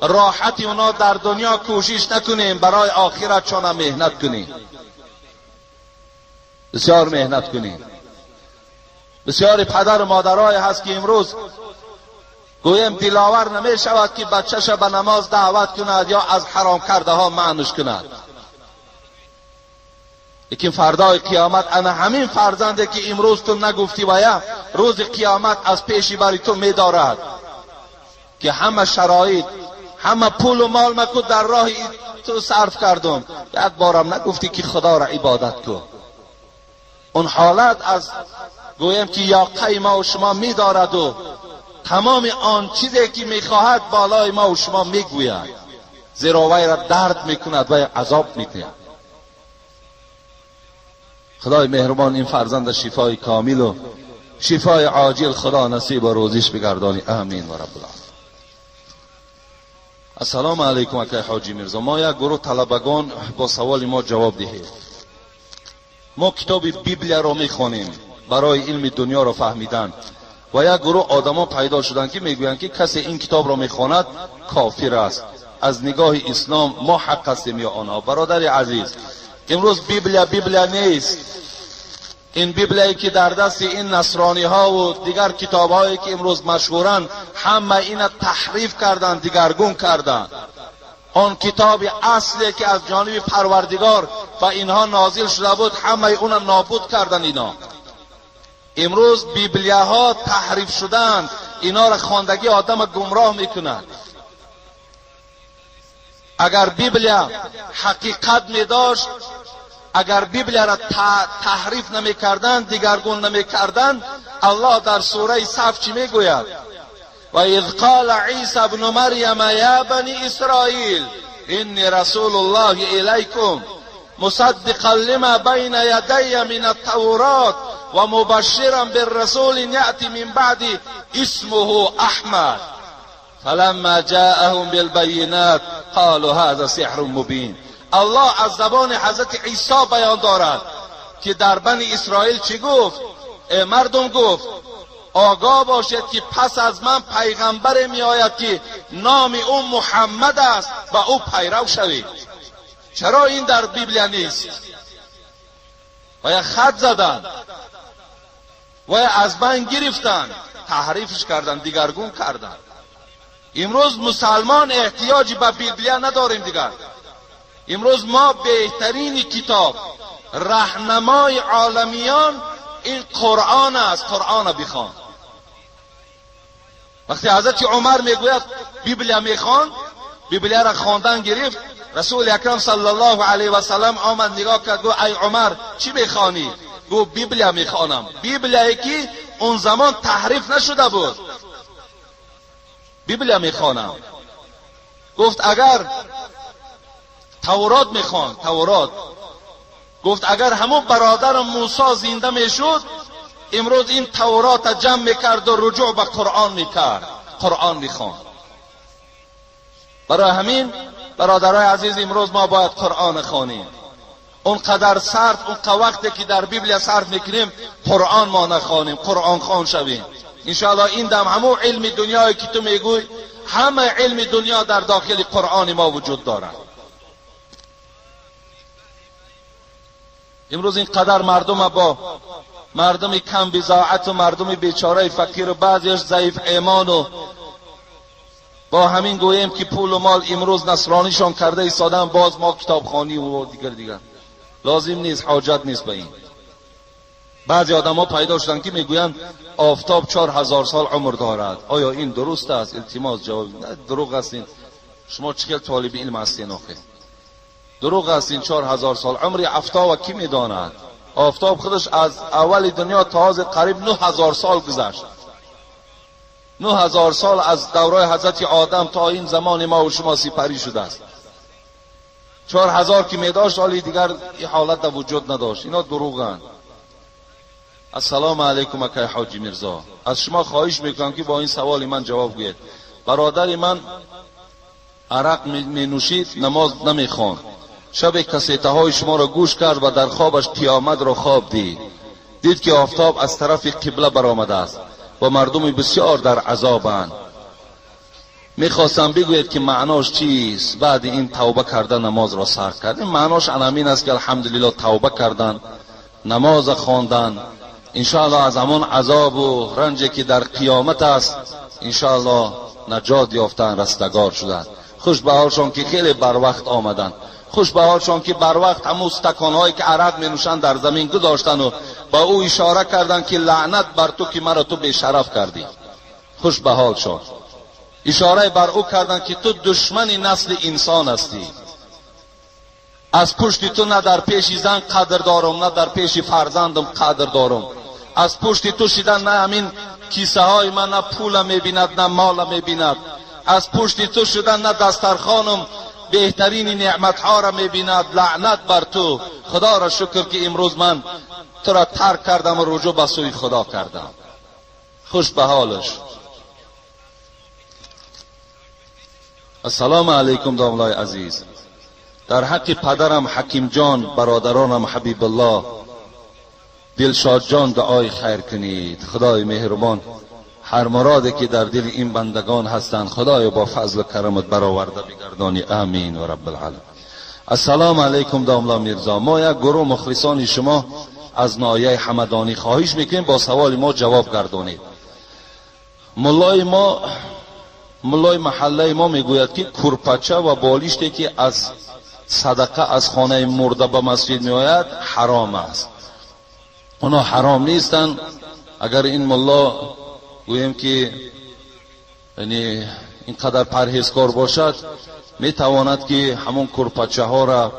راحتی اونا در دنیا کوشش نکنیم، برای آخرتشان مهنت کنیم، بسیار مهنت کنیم. بسیار پدر و مادرای هست که امروز گویم دلاور نمی شود که بچه‌ش به نماز دعوت کند یا از حرام کرده ها منعش کند، لیکن فردای قیامت انا همین فرزنده که امروز تو نگفتی و یا روز قیامت از پیشی بری تو میدارد که همه شرایط، همه پول و مال مکو در راه تو صرف کردم، یک بارم نگفتی که خدا را عبادت کن. اون حالت از گویم که یاقه ما و شما میدارد و تمام آن چیزی که میخواهد بالای ما و شما میگوید، زیرا وی را درد میکند و عذاب میکند. خدای مهربان این فرزند شفای کامل و شفای عاجل خدا نصیب و روزیش بگردانی، آمین و رب العالمین. السلام علیکم اکای حاجی میرزا. ما یک گروه طلبگان با سوال ما جواب دهید. ما کتاب بیبلیا را میخوانیم برای علم دنیا را فهمیدن، و یک گروه آدما پیدا شدن که میگویند که کسی این کتاب را میخواند کافر است. از نگاه اسلام ما حق هستیم یا آنها؟ برادر عزیز، امروز بیبلیا بیبلیا نیست. این بیبلیایی که در دست این نصرانی ها و دیگر کتاب هایی که امروز مشهورند، همه اینا تحریف کردن، دیگرگون کردن. آن کتاب اصلی که از جانب پروردگار و اینها نازل شده بود، همه اون نابود کردن. اینا امروز بیبلیه ها تحریف شدند، اینا را خواندگی آدم گمراه میکنند. اگر بیبلیا حقیقت میداشت، اگر بیبلیا را تحریف نمیکردند، دیگرگون نمیکردند، الله در سوره صف چی میگوید؟ و اذ قال عیسی ابن مریم یا بنی اسرائیل انی رسول الله الیکم مصدقا لما بین یدی من التورات و مبشرا بالرسول یأتی من بعد اسمه احمد فلما جاءهم بالبینات قالوا هذا سحر مبین. الله از زبان حضرت عیسی بیان دارد که در بنی اسرائیل چی گفت؟ مردم گفت آگاه باشید که پس از من پیغمبر می آید که نام او محمد است و او پیرو شوید. چرا این در بیبلیا نیست؟ و یا خط زدن و یا از من گرفتن، تحریفش کردن، دیگرگون کردن. امروز مسلمان احتیاجی به بیبلیا نداریم دیگر. امروز ما بهترین کتاب، رهنمای عالمیان این قرآن است. قرآن بخوان. وقتی حضرت عمر میگوید بیبلیا میخوان، بیبلیا را خواندن گرفت، رسول اکرم صلی الله علیه و سلم آمد نگاه کرد، گفت ای عمر چی میخوانی؟ گفت بیبلیا میخوانم. بیبلیایی که اون زمان تحریف نشده بود، بیبلیا میخوانم. گفت اگر تورات میخوان، تورات. گفت اگر همون برادر موسی زنده میشد، امروز این تورات جمع میکرد و رجوع به قرآن میکرد، قرآن میخوان. برای همین برادرای عزیز، امروز ما باید قرآن خوانیم. اونقدر صرف، اون وقتی که در بیبلیا صرف میکنیم، قرآن ما نخوانیم، قرآن خوان شویم. انشاءالله این دم همون علم دنیایی که تو میگوی، همه علم دنیا در داخل قرآن ما وجود دارد. امروز این قدر مردم با مردم کم بضاعت و مردم بیچاره فقیر و بعضیش ضعیف ایمان و با همین گوییم که پول و مال امروز نصرانیشان کرده ایستادن، باز ما کتابخوانی و دیگر لازم نیست، حاجت نیست به این. بعضی آدم ها پیدا شدن که میگویند آفتاب 4000 سال عمر دارد. آیا این درست است؟ التماس جواب. نه، دروغ است. این شما چه طالب علم هستین آخه؟ دروغ است. این 4000 سال عمر آفتاب کی میداند؟ آفتاب خودش از اول دنیا تا حاضر قریب 9000 سال گذشت. 9000 سال از دوره حضرت آدم تا این زمان ما و شما سپری شده است. 4000 که میداشت، حالی دیگر این حالت در وجود نداشت. اینا دروغن. السلام علیکم اکای حاجی میرزا، از شما خواهش میکنم که با این سوال من جواب گویید. برادر من عرق می نوشید، نماز نمیخواند. شب کسیته های شما را گوش کرد و در خوابش قیامت را خواب دید. دید که آفتاب از طرف قبله برآمده است و مردم بسیار در عذابند. میخواستم بگوید که معناش چیست؟ بعد این توبه کردن نماز را سر کرد. این معناش همین است که الحمدلله توبه کردن، نماز خواندن، انشاءالله از همان عذاب و رنجی که در قیامت است انشاءالله نجات یافتن، رستگار شدن. خوش به حالشان که خیلی بر وقت آمدن. خوش به حالشان که بر وقت همون استکانهایی که عرق می نوشند در زمین گذاشتن و با او اشاره کردن که لعنت بر تو که مرا تو بی شرف کردی. خوش به حالشان. اشاره بر او کردن که تو دشمن نسل انسان هستی. از پشت تو نه در پیش زن قدر دارم، نه در پیش فرزندم قدر دارم. از پشت تو شدن نه همین کیسه های من نه پول میبیند نه مال میبیند. از پشت تو شدن نه دسترخوانم بهترین نعمت ها را میبیند. لعنت بر تو. خدا را شکر که امروز من تو را ترک کردم و رجوع به سوی خدا کردم. خوش به حالش. السلام علیکم داملای عزیز، در حق پدرم حکیم جان، برادرانم حبیب الله، دلشاد جان دعای خیر کنید. خدای مهربان هر مرادی که در دل این بندگان هستند، خدایا با فضل و کرمت برآورده بگردانی. آمین و رب العالمین. السلام علیکم داملا میرزا، ما یک گروه مخلصان شما از ناحیه همدانی خواهش میکنیم با سوال ما جواب گردانید. ملای محله ما میگوید که کرپچه و بالشتی که از صدقه از خانه مرده به مسجد میآید حرام است. اونا حرام نیستند. اگر این ملا گوییم که یعنی اینقدر پرهیزکار باشد، میتواند که همون کرپچه ها را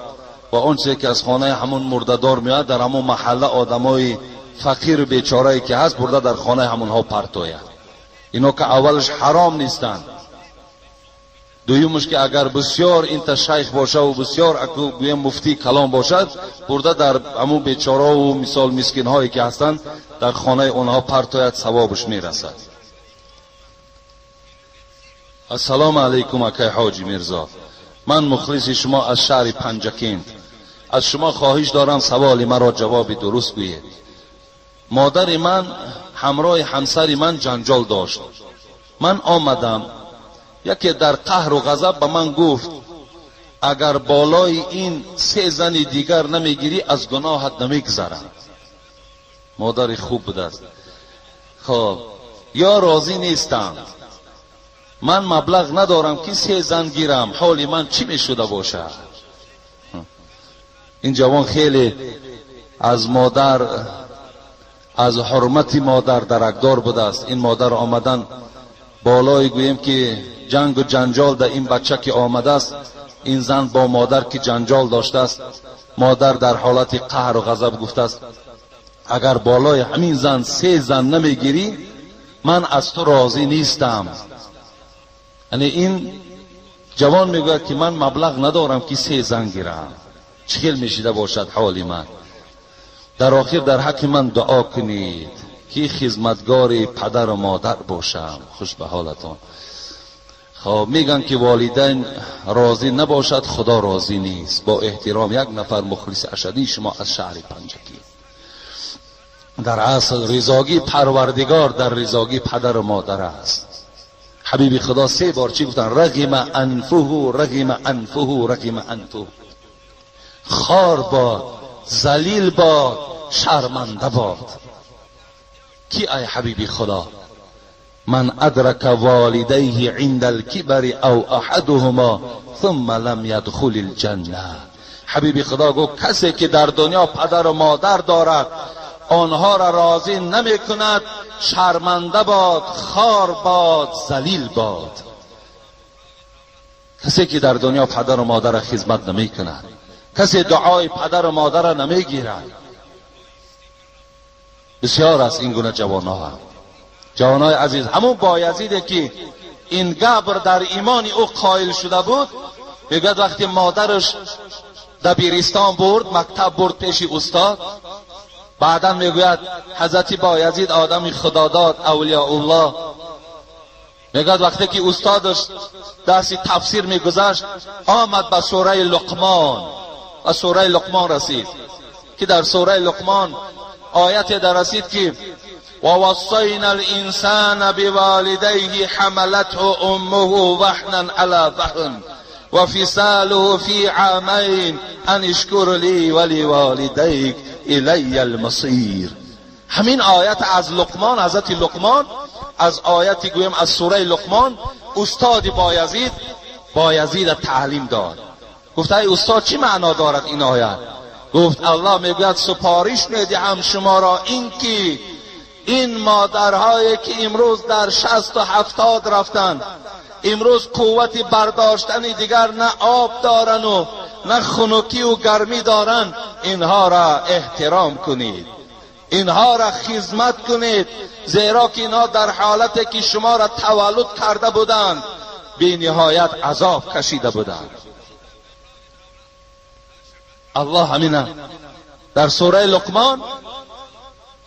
و آن چیزی که از خانه همون مرده‌دار میاد در همون محله آدمای فقیر و بیچاره که هست برده در خانه همونها پرتوید. اینا که اولش حرام نیستند، دویمش که اگر بسیار این تا شیخ باشه و بسیار گویم مفتی کلام باشد، برده در همون بیچاره و مثال مسکین هایی که هستند در خانه اونها پرتوید، ثوابش میرسد. السلام علیکم اکای حاجی میرزا، من مخلص شما از شهر پنجکند. از شما خواهش دارم سوال مرا جواب درست گویید. مادر من همراه همسر من جنجال داشت. من آمدم، یکی در قهر و غضب به من گفت اگر بالای این 3 زن دیگر نمیگیری از گناهت نمیگذرم. مادر خوب بوده است. خب یا راضی نیستم، من مبلغ ندارم که 3 زن گیرم، حال من چی می شده باشد؟ این جوان خیلی از مادر، از حرمت مادر درکدار بوده است. این مادر آمدن بالای گوییم که جنگ و جنجال در این بچه که آمده است، این زن با مادر که جنجال داشته است، مادر در حالت قهر و غضب گفته است اگر بالای همین زن 3 زن نمیگیری من از تو راضی نیستم. یعنی این جوان میگوید که من مبلغ ندارم که 3 زن گیرم، چخیل میشیده باشد حال من؟ در آخر در حق من دعا کنید که خدمتگار پدر و مادر باشم. خوش به حالتان. خب میگن که والدین راضی نباشد خدا راضی نیست. با احترام یک نفر مخلص اشدی شما از شهر پنجکی. در اصل رضاگی پروردگار در رضاگی پدر و مادر است. حبیب خدا 3 بار چی گفتن؟ رغم انفه، رغم انفه، رغم انفه. خار باد، ذلیل باد، شرمنده باد. کی ای حبیبی خدا؟ من ادرک والدیه عند الكبر او احدهما ثم لم يدخل الجنه. حبیب خدا گفت کسی که در دنیا پدر و مادر دارد آنها را راضی نمی کند، شرمنده باد، خار باد، ذلیل باد. کسی که در دنیا پدر و مادر را خدمت نمی کند، کسی دعای پدر و مادر را نمی گیرد. بسیار است این گونه جوانها هم. جوانای عزیز، همون بایزیده که این گبر در ایمان او قائل شده بود، میگوید وقتی مادرش دبیرستان برد، مکتب برد پیش استاد، بعدا میگوید حضرت بایزید آدم خداداد اولیاء الله، میگوید وقتی که استادش درس تفسیر میگذشت آمد به سوره لقمان، به سوره لقمان رسید که در سوره لقمان آیت در رسید که ووصینا الانسان بوالدیه حملته امه وهنا علی وهن وفصاله فی عامین ان اشکر لی ولوالدیک الی المصیر. همین آیت از لقمان، حضرت لقمان، از آیتی گویم از سوره لقمان، استاد بایزید تعلیم داد. گفت ای استاد چی معنا دارد این آیت؟ گفت الله میگوید سپارش میدهم شما را این که این مادرهایی که امروز در 60 و 70 رفتن، امروز قوت برداشتن دیگر نه آب دارن و نه خنکی و گرمی دارن، اینها را احترام کنید، اینها را خدمت کنید، زیرا که اینها در حالتی که شما را تولد کرده بودند بی نهایت عذاب کشیده بودند. الله همینه در سوره لقمان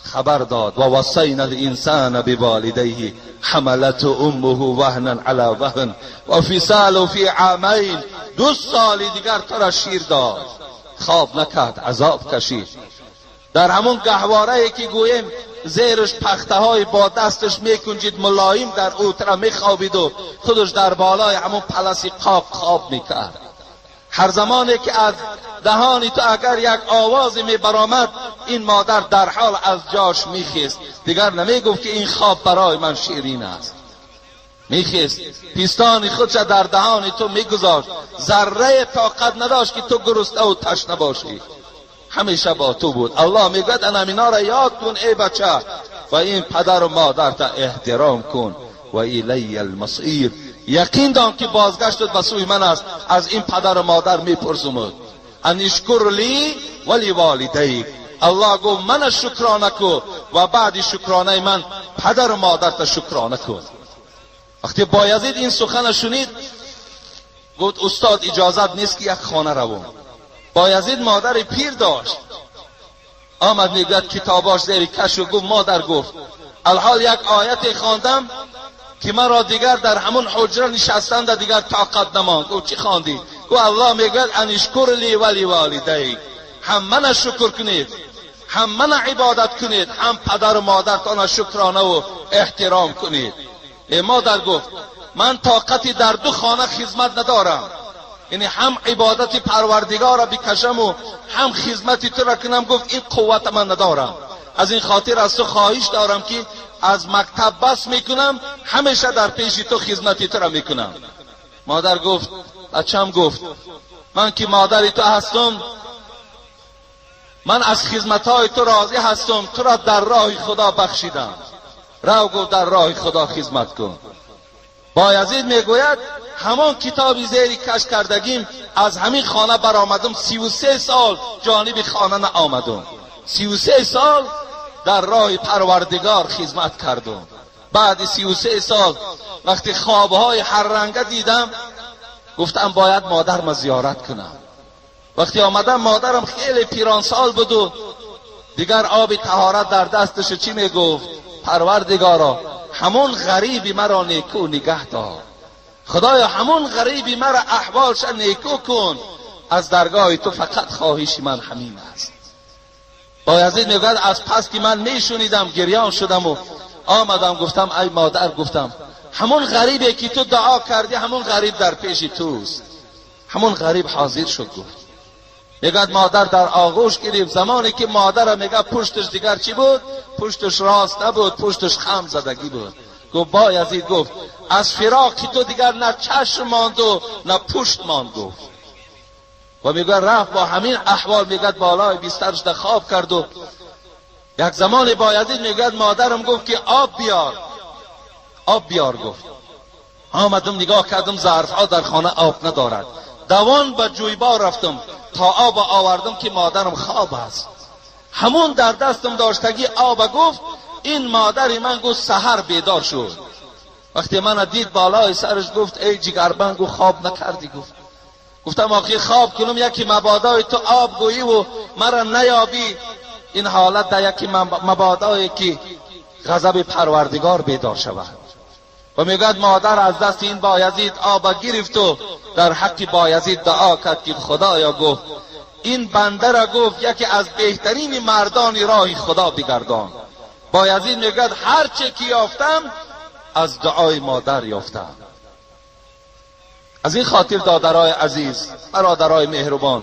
خبر داد و وصینا الانسان بوالدیه حملته امه وهنا علی وهن و فصاله فی عامین. 2 سال دیگر تو را شیر داد، خواب نکرد، عذاب کشید. дар ҳамон гаҳворае ки гӯем зераш пахтаҳои бо дасташ мекунҷид, мулоим дар ӯтра мехобиду худаш дар болои ҳамон паласи қоқ хоб мекард. Ҳар замоне ки аз даҳони ту агар як овозе мебаромад, ин модар дар ҳол аз ҷош мехест. Дигар намегуфт ки ин хоб барои ман ширин аст. Мехест, пистони худша дар даҳони ту мегузошт. Заррае тоқат надошт ки ту гурусна ташна бошӣ. Ҳамеша бо ту буд. Аллоҳ мегӯяд анаминаро ёд кун эй бача ва ин падару модарта эҳтиром кун. Ва илайя алмасир. Яқин дон ки бозгаштат ба сӯи ман аст. Аз ин падару модар мепурсумуд. Ан ишкур ли ва ливолидайк. Аллоҳ гуфт мана шукрона кун ва баъди шукронаи ман падару модарта шукрона кун. Вақте Боязид ин сухана шунид, гуфт устод иҷозат нест ки як хона равом. Боязид модари пир дошт. Омад мегӯяд китобаш зери кашу гуфт модар, гуфт алҳол як ояте хондам ки маро дигар дар ҳамон ҳуҷра нишастанда дигар тоқат намонд. Гуфт чӣ хондӣ? Гуфт Аллоҳ мегӯяд ан ишкур ли ва ливолидайк. Ҳам мана шукр кунед, ҳам мана ибодат кунед, ҳам падару модартона шукронаву эҳтиром кунед. Э модар, гуфт ман тоқати дар ду хона хизмат надорам. Яъне ҳам ибодати парвардигорро бикашаму ҳам хизмати туро кунам, гуфт ин қуввата ман надорам. Аз ин хотир аз ту хоҳиш дорам ки аз мактаб бас мекунам, ҳамеша дар пеши ту хизмати туро мекунам. Модар гуфт бачам, гуфт ман ки модари ту ҳастам, ман аз хизматҳои ту розӣ ҳастам, туро дар роҳи Худо бахшидам. Рав, гуфт, дар роҳи Худо хизмат кун. Боязид мегӯяд ҳамон китоби зери каш кардагим аз ҳамин хона баромадам, 33 сол ҷониби хона наомадам. 33 сол дар роҳи парвардигор хизмат кардам. Баъди 33 сол вақти хобҳои ҳарранга дидам, гуфтам бояд модарма зиёрат кунам. Вақте омадам модарам хеле пиронсол буду дигар оби таҳорат дар дасташ чӣ мегуфт? Парвардигоро, ҳамон ғариби маро неку нигаҳ дор. Худоё, ҳамон ғариби маро аҳволша неку кун. Аз даргоҳи ту фақат хоҳиши ман ҳамин аст. Боязид мегӯяд аз пас ки ман мешунидам гирён шудаму омадам, гуфтам ай модар, гуфтам ҳамон ғарибе ки ту дуо кардӣ, ҳамон ғариб дар пеши туст. Ҳамон ғариб ҳозир шуд, гуфт. Мегӯяд модар дар оғӯш гирифт. Замоне ки модарро мегӯяд пушташ дигар чӣ буд? Пушташ рост набуд, пушташ хам задагӣ буд. Гуфт Боязид, гуфт аз фироқи ту дигар на чашм монду на пушт монд, гуфт. Ва мегӯяд рафт бо ҳамин аҳвол, мегӯяд болои бистараш да хоб карду як замоне Боязид мегӯяд модарам гуфт ки об биёр, об биёр, гуфт. Омадам нигоҳ кардам, зарфҳо дар хона об надорад. Давон ба ҷӯйбор рафтам то об овардам ки модарам хоб аст. Ҳамон дар дастам доштагӣ оба, гуфт ин модари ман, гуфт саҳар бедор шуд. Вақте мана дид болои сараш гуфт эй ҷигарбанд, гуфт хоб накардӣ, гуфт. Гуфтам охир хоб кунам, яке мабодои ту об гӯиву мара наёбӣ. Ин ҳолат дар яке мабодое ки ғазаби парвардигор бедор шавад. Ва мегӯяд модар аз дасти ин Боязид оба гирифту дар ҳаққи Боязид дуо кард ки Худоё, гуфт ин бандара, гуфт яке аз беҳтарини мардони роҳи Худо бигардон. Боязид мегӯяд ҳар че ки ёфтам аз дуои модар ёфтам. Аз ин хотир додарои азиз, бародарои меҳрубон,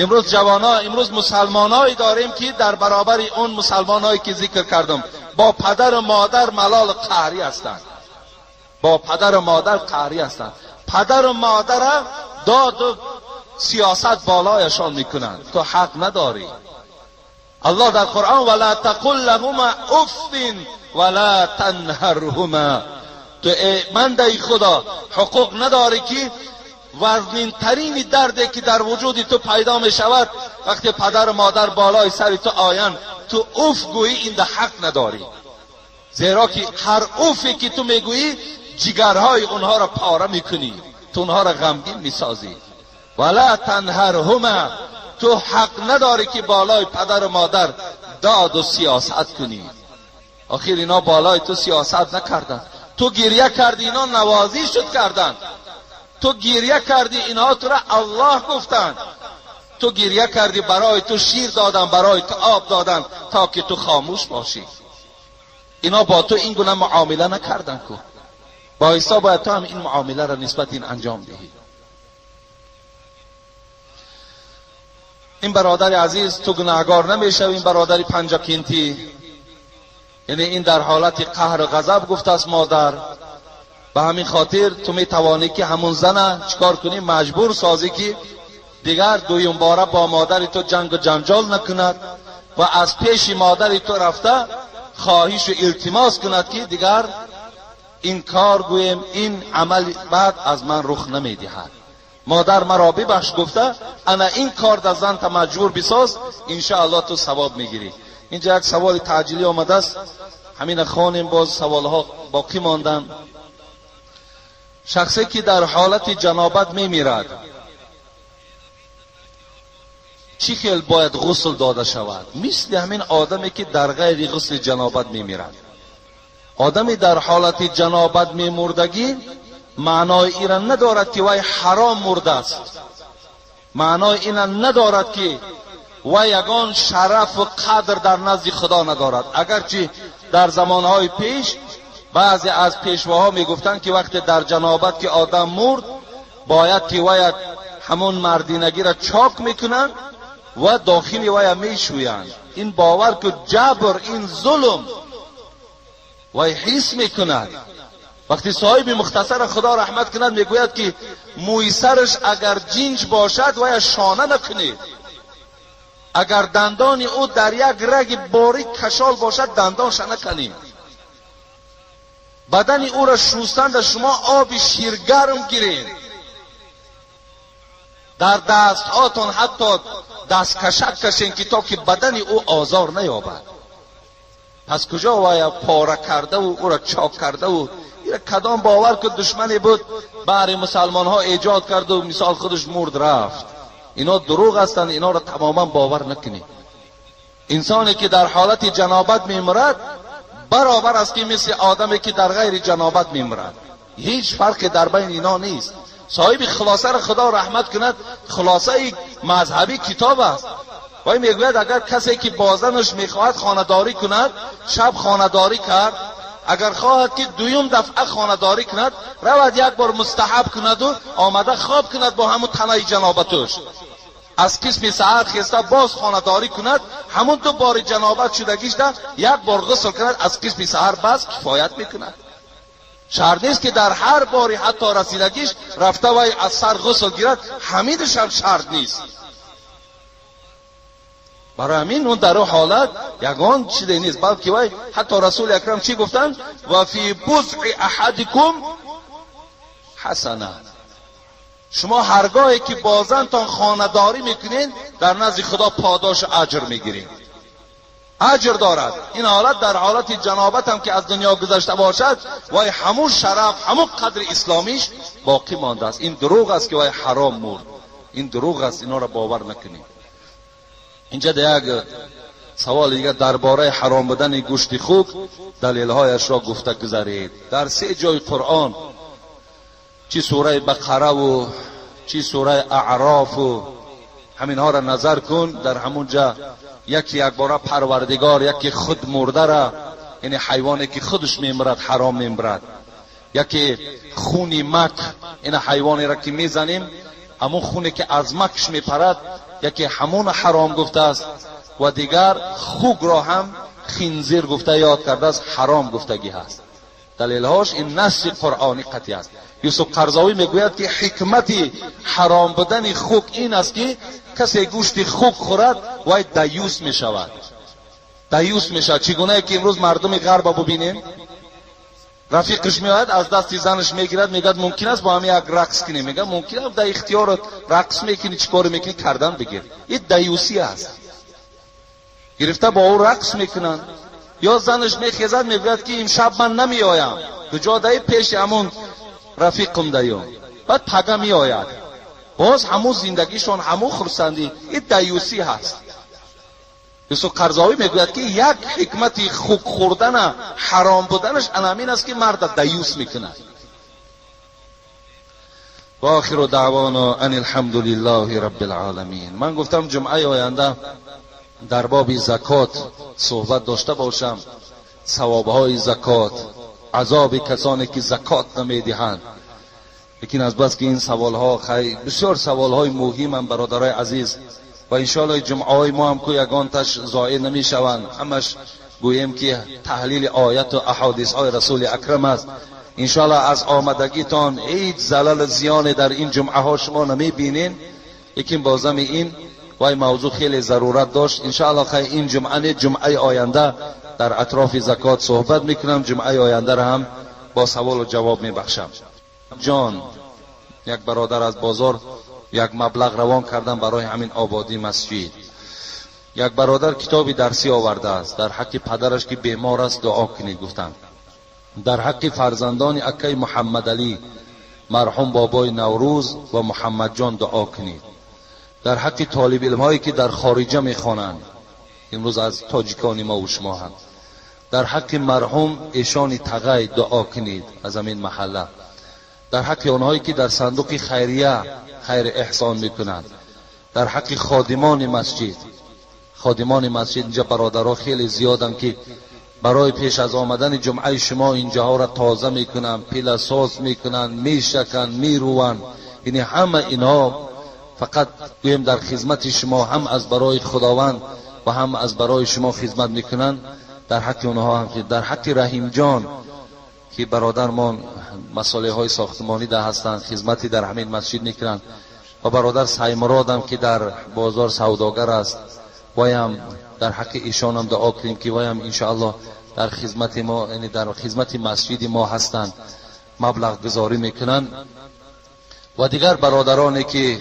имрӯз ҷавона, имрӯз мусалмонҳое дорем ки дар баробари он мусалмонҳое ки зикр кардам бо падару модар малолу қаҳрӣ ҳастанд. Бо падару модар қаҳрӣ ҳастанд. Падару модара доду сиёсат болояшон мекунанд. Ту ҳақ надорӣ. Аллоҳ дар Қуръон вала тақул лаҳума уффин вала танҳарҳума. Ту эй бандаи Худо ҳуқуқ надорӣ ки вазнинтарини дарде ки дар вуҷуди ту пайдо мешавад вақте падару модар болои сари ту оянд, ту уф гӯӣ, инда ҳақ надорӣ. Зеро ки ҳар уфе ки ту мегӯӣ ҷигарҳои онҳоро пора мекунӣ, ту онҳоро ғамгин месозӣ. Вала танҳарҳума. Ту ҳақ надорӣ ки болои падару модар доду сиёсат кунӣ. Охир ино болои ту сиёсат накарданд. Ту гиря кардӣ, ино навозӣ шуд карданд. Ту гиря кардӣ, инҳо туро Аллоҳ гуфтанд. Ту гирья кардӣ, барои ту шир додам, барои ту об додам, то ки ту хомӯш бошӣ. Ино бо ту ин гуна муомила накарданд ку. Бо ҳисоб бояд ту ҳам ин муомиларо нисбат ин анҷом диҳӣ. Ин бародари азиз, ту гунаҳгор намешавӣ. Ин бародари панҷакинтӣ, яъне ин дар ҳолати қаҳру ғазаб гуфтааст модар. Ба ҳамин хотир ту метавонӣ ки ҳамун зана чикор кунӣ? Маҷбур созӣ ки дигар дуюм бора бо модари ту ҷангу ҷанҷол накунад ва аз пеши модари ту рафта хоҳишу илтимос кунад ки дигар ин кор, гӯем, ин амал баъд аз ман рух намедиҳад, модар маро бибахш гуфта, ана ин кор дар занта маҷбур бисоз, иншааллоҳ ту савоб мегирӣ. Инҷа як саволи таъҷилӣ омадааст, ҳамина хонем, боз саволҳо боқӣ монданд. Шахсе ки дар ҳолати ҷанобат мемирад, чӣ хел бояд ғусл дода шавад? Мисли ҳамин одаме ки дар ғайри ғусли ҷанобат мемирад. Одаме дар ҳолати ҷанобат мемурдагӣ маънои ира надорад ки вай ҳаром мурдааст, маънои ина надорад ки вай ягон шарафу қадр дар назди Худо надорад. Агарчи дар замонҳои пеш баъзе аз пешвоҳо мегуфтанд ки вақте дар ҷанобат ки одам мурд, бояд ки вай ҳамон мардинагиро чок мекунанд ва дохили вая мешӯянд. Ин бовар ки ҷабр, ин зулм вай ҳис мекунад. Вақти соҳиби мухтасара Худо раҳмат кунад мегӯяд ки мӯи сараш агар ҷинҷ бошад, вая шона накунед. Агар дандони ӯ дар як раги борик кашол бошад, дандонша накунед. Бадани ӯро шустанда шумо оби ширгарм гиред. Дар дастҳотон ҳатто дасткашак кашен ки то ки бадани ӯ озор наёбад. Пас куҷо вая пора кардаву ӯро чок кардаву ира кадом бовар ки душмане буд баҳри мусалмонҳо эҷод карду мисол худаш мурд рафт. Ино дурӯғ ҳастанд, иноро тамоман бовар накунед. Инсоне ки дар ҳолати ҷанобат мемирад баробар аст ки мисли одаме ки дар ғайри ҷанобат мемирад. Ҳеҷ фарқе дар байни ино нест. Соҳиби хулосаро Худо раҳмат кунад, хулосаи мазҳабӣ китоб аст. Вай мегӯяд агар касе ки бо занаш мехоҳад хонадорӣ кунад, шаб хонадорӣ кард, агар хоҳад ки дуюм дафъа хонадорӣ кунад, равад як бор мустаҳаб кунаду омада хоб кунад бо ҳамун танаи ҷанобатуш. Аз қисми саҳар хеста боз хонадорӣ кунад, ҳамун ду бори ҷанобат шудагишда як бор ғусл кунад, аз қисми саҳар бас кифоят мекунад. Шарт нест ки дар ҳар бори ҳатто расидагиш рафта вай аз сар ғусл гирад, ҳаминаш ҳам шарт нест. Барои ҳамин он дар он ҳолат ягон чизе нест, балки вай ҳатто Расули Акрам чӣ гуфтанд? Ва фи бузъи аҳадикум ҳасана. Шумо ҳаргоҳе ки бо зантон хонадорӣ мекунед, дар назди Худо подошу аҷр мегиред. Аҷр дорад. Ин ҳолат дар ҳолати ҷанобат ҳам ки аз дунё гузашта бошад, вай ҳамун шараф, ҳамун қадри исломиш боқӣ мондааст. Ин дурӯғ аст ки вай ҳаром мурд. Ин дурӯғ аст, инора бовар накунед. Инҷа як савол дигар дар бораи ҳаром будани гӯшти хук далелҳояшро гуфта гузаред. Дар се ҷои Қуръон, чӣ сураи Бақараву чӣ сураи Аърофу, ҳаминҳоро назар кун. Дар ҳамун ҷа яке якбора Парвардигор яке худ мурдара, яъне ҳайвоне ки худаш мемирад, ҳаром мемирад, яке хуни мак, ина ҳайвонеро ки мезанем, ҳамун хуне ки аз макш мепарад, яке ҳамон ҳаром гуфтааст, ва дигар хугро ҳам хинзир гуфта ёд кардааст, ҳаром гуфтагӣ ҳаст. Далелҳош ин насси қуръонӣ қатъӣ аст. Юсуф Қарзовӣ мегӯяд ки ҳикмати ҳаром будани хук ин аст ки касе гӯшти хук хӯрад, вай даюс мешавад. Даюс мешавад. Чӣ гунае ки имрӯз мардуми ғарба бубинем, рафиқаш меояд, аз дасти занаш мегирад, мегӯяд мумкин аст бо ҳам як рақс кунем? Мегӯяд мумкин аст, дар ихтиёрат рақс мекунӣ, чӣ коре мекунӣ кардан бигир. Ин даюсӣ аст. Гирифта бо ӯ рақс мекунанд. Ё занаш мехезад, мегӯяд ки имшаб ман намеоям, куҷо даи пеши ҳамун рафиқум даём, баъд пага меояд, боз ҳамун зиндагишон, ҳамун хурсандӣ. Ин даюсӣ ҳаст. Юсуф Қарзовӣ мегӯяд ки як ҳикмати хук хӯрдана ҳаром буданаш ана ҳамин аст ки марда даюс мекунад. و آخر دعوانا ان الحمد لله رب العالمین. من گفتم جمعه آینده در باب زکات صحبت داشته باشم، ثوابهای زکات، عذاب کسانی که زکات نمیدهند. لیکن از بس که این سوالها خیلی بسیار سوالهای مهم هم برادرای عزیز، و انشاءالله جمعه های ما هم که یگان تش ضایع نمیشوند، همش گوییم که تحلیل آیت و احادیث های رسول اکرم است. انشاءالله از آمدگیتان هیچ زلل زیان در این جمعه ها شما نمیبینین، لیکن بازم این وای موضوع خیلی ضرورت داشت. انشاءالله خیلی این جمعه نه، جمعه آینده در اطراف زکات صحبت میکنم. جمعه آینده را هم با سوال و جواب میبخشم. جان یک برادر از بازار یک مبلغ روان کردن برای همین آبادی مسجد. یک برادر کتابی درسی آورده است، در حق پدرش که بیمار است دعا کنید گفتند. در حق فرزندان اکای محمد علی مرحوم بابای نوروز و محمد جان دعا کنید. در حق طالب علم هایی که در خارجه میخوانند، امروز از تاجیکان ما و شما هم، در حق مرحوم ایشان تغی دعا کنید از همین محله. در حق آنهایی که در صندوق خیریه خیر احسان میکنند، در حق خادمان مسجد. خادمان مسجد اینجا برادرها خیلی زیادن که برای پیش از آمدن جمعه شما اینجاها را تازه میکنن، پیلاساز میکنن، میشکن، میروان. یعنی همه اینها فقط گویم در خدمت شما، هم از برای خداوند و هم از برای شما خدمت میکنن. در حق اونها هم، در حق رحیم جان که برادرمان مسائل های ساختمانی در هستند، خدمتی در همین مسجد میکنن، و برادر سیمراد هم که در بازار سوداگر است، وایم در حق ایشان هم دعا کنیم که وایم انشاءالله در خدمت ما، یعنی در خدمت مسجد ما هستند، مبلغ گذاری میکنن. و دیگر برادرانی که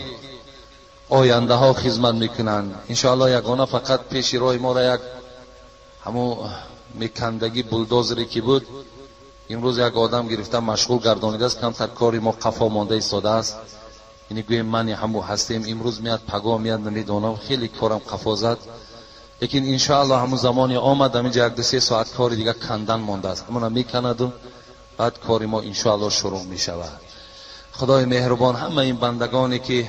آینده ها خدمت میکنن انشاءالله. یگانه فقط پیش راه ما را یک همو میکندگی بولدوزری که بود امروز یک آدم گرفته مشغول گردانیده است، کمتر کاری ما قفا مانده ایستاده است. یعنی گویم من همو هستیم، امروز میاد پگاه میاد نمیدونم، خیلی کارم قفا زد. لیکن انشاءالله همون زمانی آمد، همینجا یک دو سه ساعت کار دیگه کندن مانده است، همون میکند و بعد کاری ما انشاءالله شروع میشود. خدای مهربان همه این بندگانی که